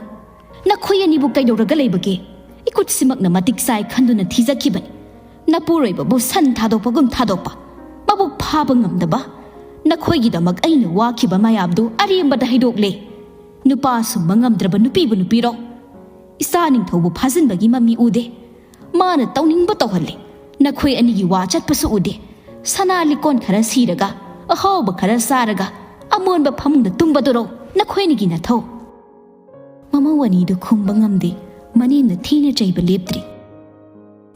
ꯅꯈꯣꯏ ꯑꯅꯤꯕꯨ ꯀꯩꯗꯧꯔꯒ ꯂꯩꯕꯒꯦ? ꯏꯀꯨꯠꯁꯤꯃꯛꯅ ꯃꯇꯤꯛ ꯆꯥꯏ ꯈꯟꯗꯨꯅ ꯊꯤꯖꯈꯤꯕꯅꯤ꯫ ꯅꯄꯨꯔꯣꯏꯕꯕꯨ ꯁꯟ ꯊꯥꯗꯣꯛꯄꯒꯨꯝ ꯊꯥꯗꯣꯛꯄ, ꯃꯕꯨꯛ ꯐꯥꯕ ꯉꯝꯗꯕ꯫ ꯅꯈꯣꯏꯒꯤꯗꯃꯛ ꯑꯩꯅ ꯋꯥꯈꯤꯕ ꯃꯌꯥꯝꯗꯨ ꯑꯔꯦꯝꯕꯗ ꯍꯩꯗꯣꯛꯂꯦ꯫ ꯅꯨꯄꯥ ꯁꯨꯝꯕ ꯉꯝꯗ꯭ꯔꯕ ꯅꯨꯄꯤꯕꯨ ꯅꯨꯄꯤꯔꯣ? ꯏꯆꯥ ꯅꯤꯡꯊꯧꯕꯨ ꯐꯥꯖꯤꯟꯕꯒꯤ ꯃꯃꯤ ꯎꯗꯦ꯫ ꯃꯥꯅ ꯇꯧꯅꯤꯡꯕ ꯇꯧꯍꯜꯂꯦ꯫ ꯅꯈꯣꯏ ꯑꯅꯤꯒꯤ ꯋꯥ ꯆꯠꯄꯁꯨ ꯎꯗꯦ꯫ ꯁꯅꯥ ꯂꯤꯛꯀꯣꯟ ꯈꯔ ꯁꯤꯔꯒ, ꯑꯍꯥꯎꯕ ꯈꯔ ꯆꯥꯔꯒ, ꯑꯃꯣꯟꯕ ꯐꯃꯨꯡꯗ ꯇꯨꯝꯕꯗꯨꯔꯣ ꯅꯈꯣꯏ ꯑꯅꯤꯒꯤ ꯅꯊꯧ?" ꯃꯃꯧ ꯑꯅꯤꯗꯨ ꯈꯨꯝꯕ ꯉꯝꯗꯦ꯫ ꯃꯅꯦꯝꯅ ꯊꯤꯅ ꯆꯩꯕ ꯂꯦꯞꯇ꯭ꯔꯤ꯫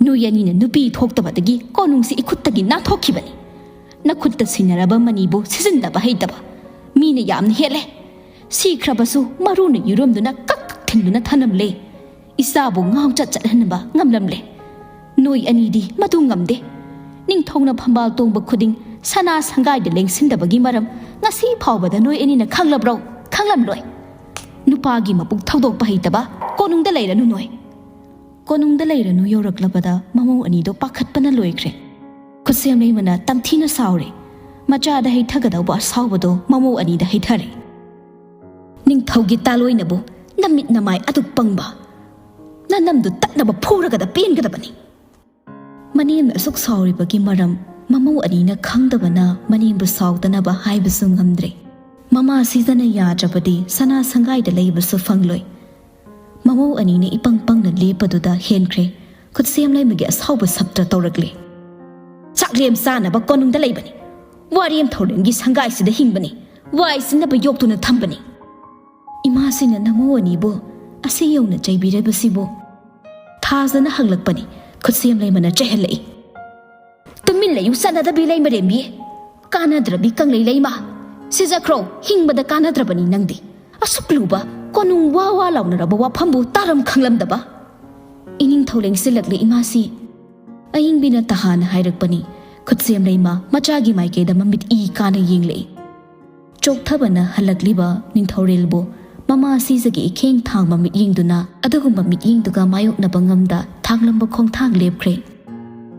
"ꯅꯣꯏ ꯑꯅꯤꯅ ꯅꯨꯄꯤ ꯊꯣꯛꯇꯕꯗꯒꯤ ꯀꯣꯅꯨꯡꯁꯤ ꯏꯈꯨꯠꯇꯒꯤ ꯅꯥꯟꯊꯣꯛꯈꯤꯕꯅꯤ꯫ ꯅꯈꯨꯠꯇ ꯁꯤꯟꯅꯔꯕ ꯃꯅꯤꯕꯨ ꯁꯤꯖꯤꯟꯅꯕ ꯍꯩꯇꯕ, ꯃꯤꯅ ꯌꯥꯝꯅ ꯍꯦꯜꯂꯦ꯫ ꯁꯤꯈ꯭ꯔꯕꯁꯨ ꯃꯔꯨꯅ ꯌꯨꯔꯨꯝꯗꯨꯅ ꯀꯛ ꯀꯛ ꯊꯤꯟꯗꯨꯅ ꯊꯅꯝꯂꯦ꯫ ꯏꯆꯥꯕꯨ ꯉꯥꯎ ꯆꯠ ꯆꯠꯍꯟꯕ ꯉꯝꯂꯝꯂꯦ꯫ ꯅꯣꯏ ꯑꯅꯤꯗꯤ ꯃꯗꯨ ꯉꯝꯗꯦ꯫ ꯅꯤꯡꯊꯧꯅ ꯐꯝꯕꯥꯜ ꯇꯣꯡꯕ ꯈꯨꯗꯤꯡ ꯁꯅꯥ ꯁꯪꯒꯥꯏꯗ ꯂꯦꯡꯁꯤꯟꯗꯕꯒꯤ ꯃꯔꯝ ꯉꯁꯤ ꯐꯥꯎꯕꯗ ꯅꯣꯏ ꯑꯅꯤꯅ ꯈꯪꯂꯕ꯭ꯔꯣ? ꯈꯪꯂꯝꯂꯣꯏ꯫ ꯅꯨꯄꯥꯒꯤ ꯃꯄꯨꯛ ꯊꯧꯗꯣꯛꯄ ꯍꯩꯇꯕ ꯀꯣꯅꯨꯡꯗ ꯂꯩꯔꯅꯨ ꯅꯣꯏ꯫" ꯀꯣꯅꯨꯡꯗ ꯂꯩꯔꯅꯨ ꯌꯧꯔꯛꯂꯕꯗ ꯃꯃꯧ ꯑꯅꯤꯗꯣ ꯄꯥꯈꯠꯄꯅ ꯂꯣꯏꯈ꯭ꯔꯦ꯫ ꯈꯨꯠꯁꯦꯝ ꯂꯩꯃꯅ ꯇꯝꯊꯤꯅ ꯁꯥꯎꯔꯦ꯫ ꯃꯆꯥꯗ ꯍꯩꯊꯒꯗꯧꯕ ꯑꯁꯥꯎꯕꯗꯣ ꯃꯃꯧ ꯑꯅꯤꯗ ꯍꯩꯊꯔꯦ꯫ "ꯅꯤꯡꯊꯧꯒꯤ ꯇꯥꯂꯣꯏꯅꯕꯨ ꯅꯃꯤꯠ ꯅꯃꯥꯏ ꯑꯗꯨꯛ ꯄꯪꯕ? ꯅꯅꯝꯗꯨ ꯇꯠꯅꯕ ꯐꯨꯔꯒꯗ ꯄꯦꯟꯒꯗꯕꯅꯤ꯫" ꯃꯅꯦꯝꯅ ꯑꯁꯨꯛ ꯁꯥꯎꯔꯤꯕꯒꯤ ꯃꯔꯝ ꯃꯃꯧ ꯑꯅꯤꯅ ꯈꯪꯗꯕꯅ ꯃꯅꯦꯝꯕꯨ ꯁꯥꯎꯗꯅꯕ ꯍꯥꯏꯕꯁꯨ ꯉꯝꯗ꯭ꯔꯦ꯫ ꯃꯃꯥ ꯁꯤꯖꯅ ꯌꯥꯗ꯭ꯔꯕꯗꯤ ꯁꯅꯥ ꯁꯪꯒꯥꯏꯗ ꯂꯩꯕꯁꯨ ꯐꯪꯂꯣꯏ꯫ ꯃꯃꯧ ꯑꯅꯤꯅ ꯏꯄꯪ ꯄꯪꯅ ꯂꯦꯞꯄꯗꯨꯗ ꯍꯦꯟꯈ꯭ꯔꯦ꯫ ꯈꯨꯠꯁꯦꯝ ꯂꯩꯃꯒꯤ ꯑꯁꯥꯎꯕ ꯁꯞꯇ꯭ꯔ ꯇꯧꯔꯛꯂꯦ꯫ "ꯆꯥꯛꯂꯦꯝ ꯆꯥꯅꯕ ꯀꯣꯅꯨꯡꯗ ꯂꯩꯕꯅꯤ꯫ ꯋꯥꯔꯦꯝ ꯊꯧꯔꯦꯝꯒꯤ ꯁꯪꯒꯥꯏꯁꯤꯗ ꯍꯤꯡꯕꯅꯤ꯫ ꯋꯥꯏ ꯁꯤꯟꯅꯕ ꯌꯣꯛꯇꯨꯅ ꯊꯝꯕꯅꯤ꯫" ꯏꯃꯥꯁꯤꯅ ꯅꯃꯧ ꯑꯅꯤꯕꯨ ꯑꯁꯤ ꯌꯧꯅ ꯆꯩꯕꯤꯔꯤꯕꯁꯤꯕꯨ ꯊꯥꯖꯅ ꯍꯪꯂꯛꯄꯅꯤ꯫ ꯈꯨꯠꯁꯦꯝ ꯂꯩꯃꯅ ꯆꯩꯍꯜꯂꯛꯏ꯫ "ꯇꯨꯃꯤꯟ ꯂꯩꯌꯨ, ꯆꯠꯅꯗꯕꯤ ꯂꯩꯃꯔꯦꯝꯕꯤ꯫ ꯀꯥꯟꯅꯗ꯭ꯔꯕꯤ ꯀꯪꯂꯩ ꯂꯩꯃ꯫ ꯁꯤꯖꯈ꯭ꯔꯣ, ꯍꯤꯡꯕꯗ ꯀꯥꯟꯅꯗ꯭ꯔꯕꯅꯤ ꯅꯪꯗꯤ꯫ ꯑꯁꯨꯛ ꯂꯨꯕ, ꯀꯣꯅꯨꯡ ꯋꯥ ꯋꯥ ꯂꯥꯎꯅꯔꯕ ꯋꯥꯐꯝꯕꯨ ꯇꯥꯔꯝ ꯈꯪꯂꯝꯗꯕ?" ꯏꯅꯤꯡꯊꯧ ꯂꯦꯡꯁꯤꯜꯂꯛꯂꯦ ꯏꯃꯥꯁꯤ꯫ ꯑꯏꯪꯕꯤꯅ ꯇꯍꯥꯅ ꯍꯥꯏꯔꯛꯄꯅꯤ꯫ ꯈꯨꯠꯁꯦꯝ ꯂꯩꯃ ꯃꯆꯥꯒꯤ ꯃꯥꯏꯀꯩꯗ ꯃꯃꯤꯠ ꯏ ꯀꯥꯅ ꯌꯦꯡꯂꯛꯏ꯫ ꯆꯣꯛꯊꯕꯅ ꯍꯜꯂꯛꯂꯤꯕ ꯅꯤꯡꯊꯧꯔꯦꯜꯕꯨ ꯃꯃꯥ ꯁꯤꯖꯒꯤ ꯏꯈꯦꯡ ꯊꯥꯡꯕ ꯃꯤꯠꯌꯦꯡꯗꯨꯅ ꯑꯗꯨꯒꯨꯝꯕ ꯃꯤꯠꯌꯦꯡꯗꯨꯒ ꯃꯥꯌꯣꯛꯅꯕ ꯉꯝꯗ ꯊꯥꯡꯂꯝꯕ ꯈꯣꯡꯊꯥꯡ ꯂꯦꯞꯈ꯭ꯔꯦ꯫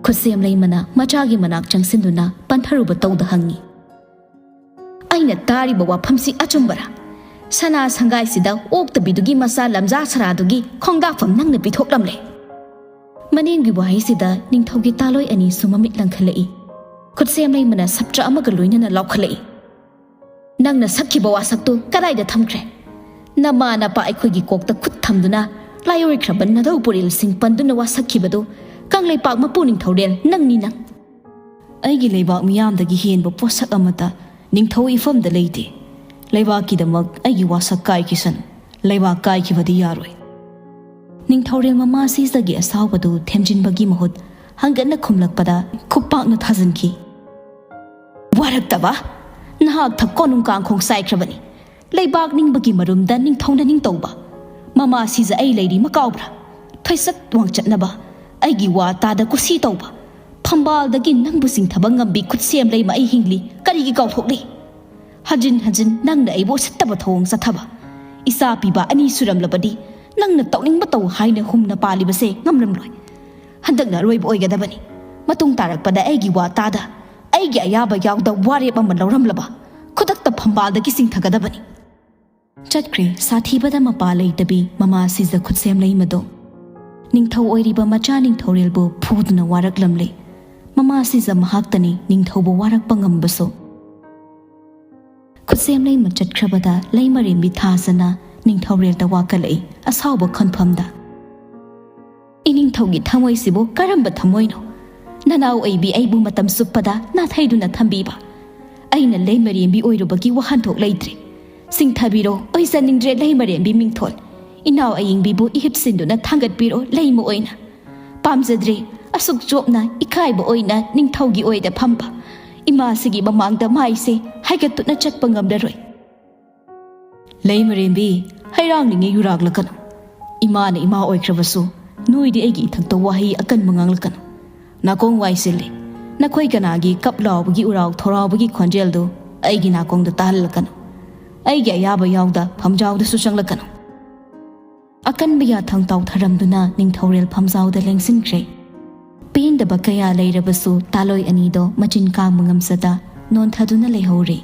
ꯈꯨꯠꯁꯦꯝ ꯂꯩꯃꯅ ꯃꯆꯥꯒꯤ ꯃꯅꯥꯛ ꯆꯪꯁꯤꯟꯗꯨꯅ ꯄꯟꯊꯔꯨꯕ ꯇꯧꯗ ꯍꯪꯉꯤ꯫ "ꯑꯩꯅ ꯇꯥꯔꯤꯕ ꯋꯥꯐꯝꯁꯤ ꯑꯆꯨꯝꯕꯔꯥ? ꯁꯅꯥ ꯁꯪꯒꯥꯏꯁꯤꯗ ꯑꯣꯛꯇꯕꯤꯗꯨꯒꯤ ꯃꯆꯥ ꯂꯝꯖꯥ ꯁꯔꯥꯗꯨꯒꯤ ꯈꯣꯡꯗꯥꯐꯝ ꯅꯪꯅ ꯄꯤꯊꯣꯛꯂꯝꯂꯦ?" ꯃꯅꯦꯝꯒꯤ ꯋꯥꯍꯩꯁꯤꯗ ꯅꯤꯡꯊꯧꯒꯤ ꯇꯥꯂꯣꯏ ꯑꯅꯤꯁꯨ ꯃꯃꯤꯠ ꯂꯪꯈꯠꯂꯛꯏ꯫ ꯈꯨꯠꯁꯦꯝ ꯂꯩꯃꯅ ꯁꯞꯇ꯭ꯔ ꯑꯃꯒ ꯂꯣꯏꯅꯅ ꯂꯥꯎꯈꯠꯂꯛꯏ꯫ "ꯅꯪꯅ ꯁꯛꯈꯤꯕ ꯋꯥꯁꯛꯇꯨ ꯀꯗꯥꯏꯗ ꯊꯝꯈ꯭ꯔꯦ? ꯅꯃꯥ ꯅꯄꯥ ꯑꯩꯈꯣꯏꯒꯤ ꯀꯣꯛꯇ ꯈꯨꯠ ꯊꯝꯗꯨꯅ ꯂꯥꯏꯑꯣꯏꯈ꯭ꯔꯕ ꯅꯙꯧ ꯄꯨꯔꯦꯜꯁꯤꯡ ꯄꯟꯗꯨꯅ ꯋꯥꯁꯛꯈꯤꯕꯗꯨ ꯀꯪꯂꯩꯄꯥꯛ ꯃꯄꯨ ꯅꯤꯡꯊꯧꯔꯦꯜ ꯅꯪꯅꯤ ꯅꯪ!" "ꯑꯩꯒꯤ ꯂꯩꯕꯥꯛ ꯃꯤꯌꯥꯝꯗꯒꯤ ꯍꯦꯟꯕ ꯄꯣꯠꯁꯛ ꯑꯃꯠꯇ ꯅꯤꯡꯊꯧ ꯏꯐꯝꯗ ꯂꯩꯇꯦ꯫ ꯂꯩꯕꯥꯛꯀꯤꯗꯃꯛ ꯑꯩꯒꯤ ꯋꯥꯁꯛ ꯀꯥꯏꯈꯤꯁꯅꯨ꯫ ꯂꯩꯕꯥꯛ ꯀꯥꯏꯈꯤꯕꯗꯤ ꯌꯥꯔꯣꯏ꯫" ꯅꯤꯡꯊꯧꯔꯦꯜ ꯃꯃꯥ ꯁꯤꯖꯒꯤ ꯑꯁꯥꯎꯕꯗꯨ ꯊꯦꯝꯖꯤꯟꯕꯒꯤ ꯃꯍꯨꯠ ꯍꯪꯒꯠꯅ ꯈꯨꯝꯂꯛꯄꯗ ꯈꯨꯞꯄꯥꯛꯅ ꯊꯥꯖꯤꯟꯈꯤ꯫ "ꯋꯥꯔꯛꯇꯕ! ꯅꯍꯥꯛ ꯊꯛ ꯀꯣꯅꯨꯡ ꯀꯥꯡꯈꯣꯡ ꯆꯥꯏꯈ꯭ꯔꯕꯅꯤ꯫ ꯂꯩꯕꯥꯛ ꯅꯤꯡꯕꯒꯤ ꯃꯔꯨꯝꯗ ꯅꯤꯡꯊꯧꯅ ꯅꯤꯡꯇꯧꯕ꯫ ꯃꯃꯥ ꯁꯤꯖ ꯑꯩ ꯂꯩꯔꯤ ꯃꯀꯥꯎꯕ꯭ꯔꯥ? ꯊꯣꯏꯁꯠ ꯋꯥꯡꯆꯠꯅꯕ, ꯑꯩꯒꯤ ꯋꯥ ꯇꯥꯗ ꯀꯨꯁꯤ ꯇꯧꯕ꯫ ꯐꯝꯕꯥꯜꯗꯒꯤ ꯅꯪꯕꯨ ꯆꯤꯡꯊꯕ ꯉꯝꯕꯤ ꯈꯨꯠꯁꯦꯝ ꯂꯩꯃ ꯑꯩ ꯍꯤꯡꯂꯤ ꯀꯔꯤꯒꯤ ꯀꯥꯎꯊꯣꯛꯂꯤ? ꯍꯟꯖꯤꯟ ꯍꯟꯖꯤꯟ ꯅꯪꯅ ꯑꯩꯕꯨ ꯎꯁꯤꯠꯇꯕ ꯊꯧꯑꯣꯡ ꯆꯠꯊꯕ꯫ ꯏꯆꯥ ꯄꯤꯕ ꯑꯅꯤ ꯁꯨꯔꯝꯂꯕꯗꯤ ꯅꯪꯅ ꯇꯧꯅꯤꯡꯕ ꯇꯧ ꯍꯥꯏꯅ ꯍꯨꯝꯅ ꯄꯥꯜꯂꯤꯕꯁꯦ ꯉꯝꯂꯝꯂꯣꯏ꯫ ꯍꯟꯗꯛꯅ ꯑꯔꯣꯏꯕ ꯑꯣꯏꯒꯗꯕꯅꯤ꯫ ꯃꯇꯨꯡ ꯇꯥꯔꯛꯄꯗ ꯑꯩꯒꯤ ꯋꯥ ꯇꯥꯗ, ꯑꯩꯒꯤ ꯑꯌꯥꯕ ꯌꯥꯎꯗ ꯋꯥꯔꯦꯞ ꯑꯃ ꯂꯧꯔꯝꯂꯕ ꯈꯨꯗꯛꯇ ꯐꯝꯕꯥꯜꯗꯒꯤ ꯆꯤꯡꯊꯒꯗꯕꯅꯤ꯫" ꯆꯠꯈ꯭ꯔꯦ ꯁꯥꯊꯤꯕꯗ ꯃꯄꯥ ꯂꯩꯇꯕꯤ ꯃꯃꯥ ꯁꯤꯖ ꯈꯨꯠꯁꯦꯝ ꯂꯩꯃꯗꯣ꯫ ꯅꯤꯡꯊꯧ ꯑꯣꯏꯔꯤꯕ ꯃꯆꯥ ꯅꯤꯡꯊꯧꯔꯦꯜꯕꯨ ꯐꯨꯗꯨꯅ ꯋꯥꯔꯛꯂꯝꯂꯦ꯫ ꯃꯃꯥ ꯁꯤꯖ ꯃꯍꯥꯛꯇꯅꯤ ꯅꯤꯡꯊꯧꯕꯨ ꯋꯥꯔꯛꯄ ꯉꯝꯕꯁꯨ꯫ ꯈꯨꯠꯁꯦꯝ ꯂꯩꯃ ꯆꯠꯈ꯭ꯔꯕꯗ ꯂꯩꯃꯔꯦꯝꯕꯤ ꯊꯥꯖꯅ ꯅꯤꯡꯊꯧꯔꯦꯜꯗ ꯋꯥꯀꯠꯂꯛꯏ ꯑꯁꯥꯎꯕ ꯈꯣꯟꯐꯝꯗ꯫ "ꯏꯅꯤꯡꯊꯧꯒꯤ ꯊꯃꯣꯏꯁꯤꯕꯨ ꯀꯔꯝꯕ ꯊꯃꯣꯏꯅꯣ? ꯅꯅꯥꯎ ꯑꯣꯏꯕꯤ ꯑꯩꯕꯨ ꯃꯇꯝ ꯆꯨꯞꯄꯗ ꯅꯥꯊꯩꯗꯨꯅ ꯊꯝꯕꯤꯕ꯫ ꯑꯩꯅ ꯂꯩꯃꯔꯦꯝꯕꯤ ꯑꯣꯏꯔꯨꯕꯒꯤ ꯋꯥꯍꯟꯊꯣꯛ ꯂꯩꯇ꯭ꯔꯦ꯫ ꯆꯤꯡꯊꯕꯤꯔꯣ, ꯑꯣꯏꯖꯅꯤꯡꯗ꯭ꯔꯦ ꯂꯩꯃꯔꯦꯝꯕꯤ ꯃꯤꯡꯊꯣꯜ꯫ ꯏꯅꯥꯎ ꯑꯌꯤꯡꯕꯤꯕꯨ ꯏꯍꯤꯞꯁꯤꯟꯗꯨꯅ ꯊꯥꯡꯒꯠꯄꯤꯔꯣ ꯂꯩꯃ ꯑꯣꯏꯅ꯫ ꯄꯥꯝꯖꯗ꯭ꯔꯦ ꯑꯁꯨꯛ ꯆꯣꯞꯅ ꯏꯀꯥꯏꯕ ꯑꯣꯏꯅ ꯅꯤꯡꯊꯧꯒꯤ ꯑꯣꯏꯗ ꯐꯝꯕ꯫ ꯏꯃꯥꯁꯤꯒꯤ ꯃꯃꯥꯡꯗ ꯃꯥꯏꯁꯦ ꯍꯥꯏꯒꯠꯇꯨꯅ ꯆꯠꯄ ꯉꯝꯂꯔꯣꯏ꯫" "ꯂꯩꯃꯔꯦꯝꯕꯤ, ꯍꯩꯔꯥꯡꯂꯤꯉꯩ ꯌꯨꯔꯥꯛꯂꯛꯀꯅꯨ꯫ ꯏꯃꯥꯅ ꯏꯃꯥ ꯑꯣꯏꯈ꯭ꯔꯕꯁꯨ ꯅꯣꯏꯗꯤ ꯑꯩꯒꯤ ꯏꯊꯛꯇ ꯋꯥꯍꯩ ꯑꯀꯟꯕ ꯉꯥꯡꯂꯛꯀꯅꯨ꯫ ꯅꯥꯀꯣꯡ ꯋꯥꯏꯁꯤꯜꯂꯤ꯫ ꯅꯈꯣꯏ ꯀꯅꯥꯒꯤ ꯀꯞ ꯂꯥꯎꯕꯒꯤ ꯎꯔꯥꯎ ꯊꯧꯔꯥꯎꯕꯒꯤ ꯈꯣꯟꯖꯦꯜꯗꯨ ꯑꯩꯒꯤ ꯅꯥꯀꯣꯡꯗ ꯇꯥꯍꯜꯂꯛꯀꯅꯨ꯫ ꯑꯩꯒꯤ ꯑꯌꯥꯕ ꯌꯥꯎꯗ ꯐꯝꯖꯥꯎꯗꯁꯨ ꯆꯪꯂꯛꯀꯅꯨ꯫" ꯑꯀꯟꯕ ꯌꯥꯊꯪ ꯇꯥꯎꯊꯔꯝꯗꯨꯅ ꯅꯤꯡꯊꯧꯔꯦꯜ ꯐꯝꯖꯥꯎꯗ ꯂꯦꯡꯁꯤꯟꯈ꯭ꯔꯦ꯫ ꯄꯦꯟꯗꯕ ꯀꯌꯥ ꯂꯩꯔꯕꯁꯨ ꯇꯥꯂꯣꯏ ꯑꯅꯤꯗꯣ ꯃꯆꯤꯟ ꯀꯥꯡꯕ ꯉꯝꯖꯗ ꯅꯣꯟꯊꯗꯨꯅ ꯂꯩꯍꯧꯔꯦ꯫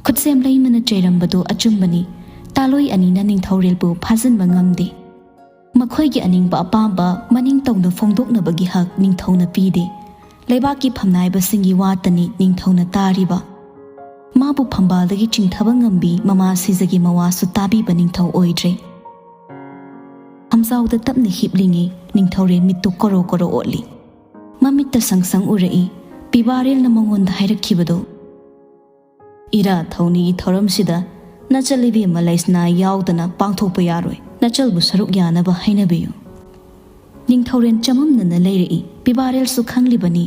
ꯈꯨꯠꯁꯦꯝ ꯂꯩꯃꯅ ꯆꯩꯔꯝꯕꯗꯨ ꯑꯆꯨꯝꯕꯅꯤ꯫ ꯇꯥꯂꯣꯏ ꯑꯅꯤꯅ ꯅꯤꯡꯊꯧꯔꯦꯜꯕꯨ ꯐꯥꯖꯤꯟꯕ ꯉꯝꯗꯦ꯫ ꯃꯈꯣꯏꯒꯤ ꯑꯅꯤꯡꯕ ꯑꯄꯥꯝꯕ ꯃꯅꯤꯡ ꯇꯧꯅ ꯐꯣꯡꯗꯣꯛꯅꯕꯒꯤ ꯍꯛ ꯅꯤꯡꯊꯧꯅ ꯄꯤꯗꯦ꯫ ꯂꯩꯕꯥꯛꯀꯤ ꯐꯝꯅꯥꯏꯕꯁꯤꯡꯒꯤ ꯋꯥꯇꯅꯤ ꯅꯤꯡꯊꯧꯅ ꯇꯥꯔꯤꯕ꯫ ꯃꯥꯕꯨ ꯐꯝꯕꯥꯜꯗꯒꯤ ꯆꯤꯡꯊꯕ ꯉꯝꯕꯤ ꯃꯃꯥ ꯁꯤꯖꯒꯤ ꯃꯋꯥꯁꯨ ꯇꯥꯕꯤꯕ ꯅꯤꯡꯊꯧ ꯑꯣꯏꯗ꯭ꯔꯦ꯫ ꯐꯝꯖꯥꯎꯗ ꯇꯞꯅ ꯍꯤꯞꯂꯤꯉꯩ ꯅꯤꯡꯊꯧꯔꯦꯜ ꯃꯤꯠꯇꯨ ꯀꯣꯔꯣ ꯀꯣꯔꯣ ꯑꯣꯠꯂꯤ꯫ ꯃꯃꯤꯠꯇ ꯁꯪ ꯁꯪ ꯎꯔꯛꯏ꯫ ꯄꯤꯕꯥꯔꯦꯜꯅ ꯃꯉꯣꯟꯗ ꯍꯥꯏꯔꯛꯈꯤꯕꯗꯨ, "ꯏꯔꯥ ꯊꯧꯅꯤꯒꯤ ꯊꯧꯔꯝꯁꯤꯗ ꯅꯆꯜ ꯏꯕꯦꯝꯃ ꯂꯩꯁꯅꯥ ꯌꯥꯎꯗꯅ ꯄꯥꯡꯊꯣꯛꯄ ꯌꯥꯔꯣꯏ꯫ ꯅꯆꯜꯕꯨ ꯁꯔꯨꯛ ꯌꯥꯅꯕ ꯍꯥꯏꯅꯕꯤꯌꯨ"꯫ ꯅꯤꯡꯊꯧꯔꯦꯜ ꯆꯃꯝꯅꯅ ꯂꯩꯔꯛꯏ꯫ ꯄꯤꯕꯥꯔꯦꯜꯁꯨ ꯈꯪꯂꯤꯕꯅꯤ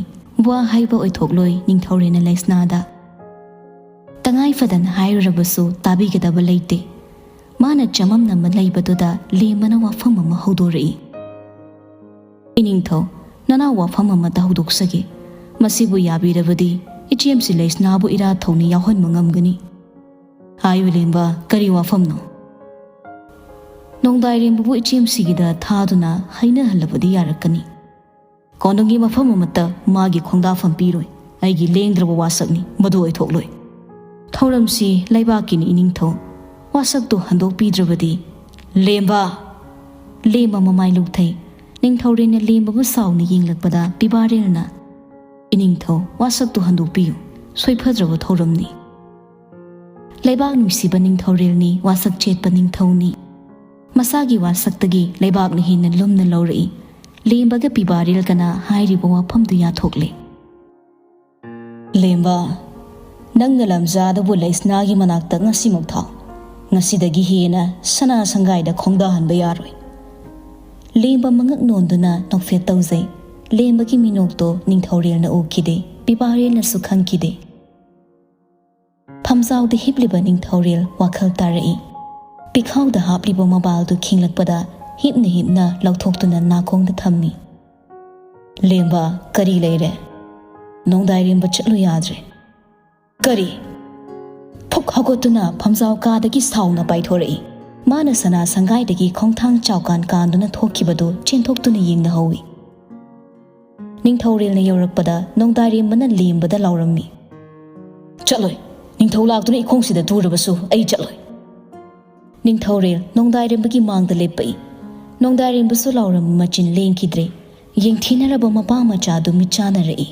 ꯋꯥ ꯍꯥꯏꯕ ꯑꯣꯏꯊꯣꯛꯂꯣꯏ ꯅꯤꯡꯊꯧꯔꯦꯜꯅ ꯂꯩꯁꯅꯥꯗ꯫ ꯇꯉꯥꯏ ꯐꯗꯅ ꯍꯥꯏꯔꯨꯔꯕꯁꯨ ꯇꯥꯕꯤꯒꯗꯕ ꯂꯩꯇꯦ꯫ ꯃꯥꯅ ꯆꯃꯝꯅꯕ ꯂꯩꯕꯗꯨꯗ ꯂꯦꯝꯕꯅ ꯋꯥꯐꯝ ꯑꯃ ꯍꯧꯗꯣꯔꯛꯏ꯫ "ꯏꯅꯤꯡꯊꯧ, ꯅꯅꯥꯎ ꯋꯥꯐꯝ ꯑꯃꯇ ꯍꯧꯗꯣꯛꯆꯒꯦ꯫ ꯃꯁꯤꯕꯨ ꯌꯥꯕꯤꯔꯕꯗꯤ ꯏꯆꯦꯝꯁꯤ ꯂꯩꯁꯅꯥꯕꯨ ꯏꯔꯥ ꯊꯧꯅꯤ ꯌꯥꯎꯍꯟꯕ ꯉꯝꯒꯅꯤ꯫ ꯍꯥꯏꯌꯨ ꯂꯦꯝꯕ, ꯀꯔꯤ ꯋꯥꯐꯝꯅꯣ?" "ꯅꯣꯡꯗꯥꯏꯔꯦꯝꯕꯕꯨ ꯏꯆꯦꯝꯁꯤꯒꯤꯗ ꯊꯥꯗꯨꯅ ꯍꯥꯏꯅꯍꯜꯂꯕꯗꯤ ꯌꯥꯔꯛꯀꯅꯤ꯫ ꯀꯣꯅꯨꯡꯒꯤ ꯃꯐꯝ ꯑꯃꯠꯇ ꯃꯥꯒꯤ ꯈꯣꯡꯗꯥꯐꯝ ꯄꯤꯔꯣꯏ꯫ ꯑꯩꯒꯤ ꯂꯦꯡꯗ꯭ꯔꯕ ꯋꯥꯁꯛꯅꯤ ꯃꯗꯨ ꯑꯣꯏꯊꯣꯛꯂꯣꯏ꯫ ꯊꯧꯔꯝꯁꯤ ꯂꯩꯕꯥꯛꯀꯤꯅꯤ ꯏꯅꯤꯡꯊꯧ꯫ ꯋꯥꯁꯛꯇꯨ ꯍꯟꯗꯣꯛꯄꯤꯗ꯭ꯔꯕꯗꯤ"꯫ "ꯂꯦꯝꯕ!" ꯂꯦꯝꯕ ꯃꯃꯥꯏ ꯂꯨꯛꯊꯩ꯫ ꯅꯤꯡꯊꯧꯔꯦꯜꯅ ꯂꯦꯝꯕꯕꯨ ꯁꯥꯎꯅ ꯌꯦꯡꯂꯛꯄꯗ ꯄꯤꯕꯥꯔꯦꯜꯅ, "ꯏꯅꯤꯡꯊꯧ, ꯋꯥꯁꯛꯇꯨ ꯍꯟꯗꯣꯛꯄꯤꯌꯨ꯫ ꯁꯣꯏꯐꯗ꯭ꯔꯕ ꯊꯧꯔꯝꯅꯤ꯫ ꯂꯩꯕꯥꯛ ꯅꯨꯡꯁꯤꯕ ꯅꯤꯡꯊꯧꯔꯦꯜꯅꯤ, ꯋꯥꯁꯛ ꯆꯦꯠꯄ ꯅꯤꯡꯊꯧꯅꯤ"꯫ ꯃꯁꯥꯒꯤ ꯋꯥꯁꯛꯇꯒꯤ ꯂꯩꯕꯥꯛꯅ ꯍꯦꯟꯅ ꯂꯨꯝꯅ ꯂꯧꯔꯛꯏ꯫ ꯂꯦꯝꯕꯒ ꯄꯤꯕꯥꯔꯦꯜꯒꯅ ꯍꯥꯏꯔꯤꯕ ꯋꯥꯐꯝꯗꯨ ꯌꯥꯊꯣꯛꯂꯦ꯫ "ꯂꯦꯝꯕ, ꯅꯪꯅ ꯂꯝꯖꯥꯗꯕꯨ ꯂꯩꯁꯅꯥꯒꯤ ꯃꯅꯥꯛꯇ ꯉꯁꯤꯃꯛ ꯊꯥꯎ꯫ ꯉꯁꯤꯗꯒꯤ ꯍꯦꯟꯅ ꯁꯅꯥ ꯁꯪꯒꯥꯏꯗ ꯈꯣꯡꯗꯥꯍꯟꯕ ꯌꯥꯔꯣꯏ"꯫ ꯂꯦꯝꯕ ꯃꯉꯛ ꯅꯣꯟꯗꯨꯅ ꯅꯣꯛꯐꯦꯠ ꯇꯧꯖꯩ꯫ ꯂꯦꯝꯕꯒꯤ ꯃꯤꯅꯣꯛꯇꯣ ꯅꯤꯡꯊꯧꯔꯦꯜꯅ ꯎꯈꯤꯗꯦ, ꯄꯤꯕꯥꯔꯦꯜꯅꯁꯨ ꯈꯪꯈꯤꯗꯦ꯫ ꯐꯝꯖꯥꯎꯗ ꯍꯤꯞꯂꯤꯕ ꯅꯤꯡꯊꯧꯔꯦꯜ ꯋꯥꯈꯜ ꯇꯥꯔꯛꯏ꯫ ꯄꯤꯈꯥꯎꯗ ꯍꯥꯞꯂꯤꯕ ꯃꯣꯕꯥꯏꯜꯗꯨ ꯈꯤꯡꯂꯛꯄꯗ ꯍꯤꯞꯅ ꯍꯤꯞꯅ ꯂꯧꯊꯣꯛꯇꯨꯅ ꯅꯥꯀꯣꯡꯗ ꯊꯝꯃꯤ꯫ "ꯂꯦꯝꯕ, ꯀꯔꯤ ꯂꯩꯔꯦ? ꯅꯣꯡꯗꯥꯏꯔꯦꯝꯕ ꯆꯠꯂꯨ ꯌꯥꯗ꯭ꯔꯦ"꯫ "ꯀꯔꯤ?" ꯐꯨꯛ ꯍꯧꯒꯠꯇꯨꯅ ꯐꯝꯖꯥꯎ ꯀꯥꯗꯒꯤ ꯁꯥꯎꯅ ꯄꯥꯏꯊꯣꯔꯛꯏ꯫ ꯃꯥꯅ ꯁꯅꯥ ꯁꯪꯒꯥꯏꯗꯒꯤ ꯈꯣꯡꯊꯥꯡ ꯆꯥꯎꯀꯥꯟ ꯀꯥꯟꯗꯨꯅ ꯊꯣꯛꯈꯤꯕꯗꯨ ꯆꯦꯟꯊꯣꯛꯇꯨꯅ ꯌꯦꯡꯅꯍꯧꯏ꯫ ꯅꯤꯡꯊꯧꯔꯦꯜꯅ ꯌꯧꯔꯛꯄꯗ ꯅꯣꯡꯗꯥꯏꯔꯦꯝꯕꯅ ꯂꯦꯝꯕꯗ ꯂꯥꯎꯔꯝꯃꯤ, "ꯆꯠꯂꯣꯏ꯫ ꯅꯤꯡꯊꯧ ꯂꯥꯛꯇꯨꯅ ꯏꯈꯣꯡꯁꯤꯗ ꯇꯨꯔꯕꯁꯨ ꯑꯩ ꯆꯠꯂꯣꯏ꯫" ꯅꯤꯡꯊꯧꯔꯦꯜ ꯅꯣꯡꯗꯥꯏꯔꯦꯝꯕꯒꯤ ꯃꯥꯡꯗ ꯂꯦꯞꯄꯛꯏ꯫ ꯅꯣꯡꯗꯥꯏꯔꯦꯝꯕꯁꯨ ꯂꯥꯎꯔꯝꯕ ꯃꯆꯤꯟ ꯂꯦꯡꯈꯤꯗ꯭ꯔꯦ꯫ ꯌꯦꯡꯊꯤꯅꯔꯕ ꯃꯄꯥ ꯃꯆꯥꯗꯨ ꯃꯤꯠ ꯆꯥꯅꯔꯛꯏ꯫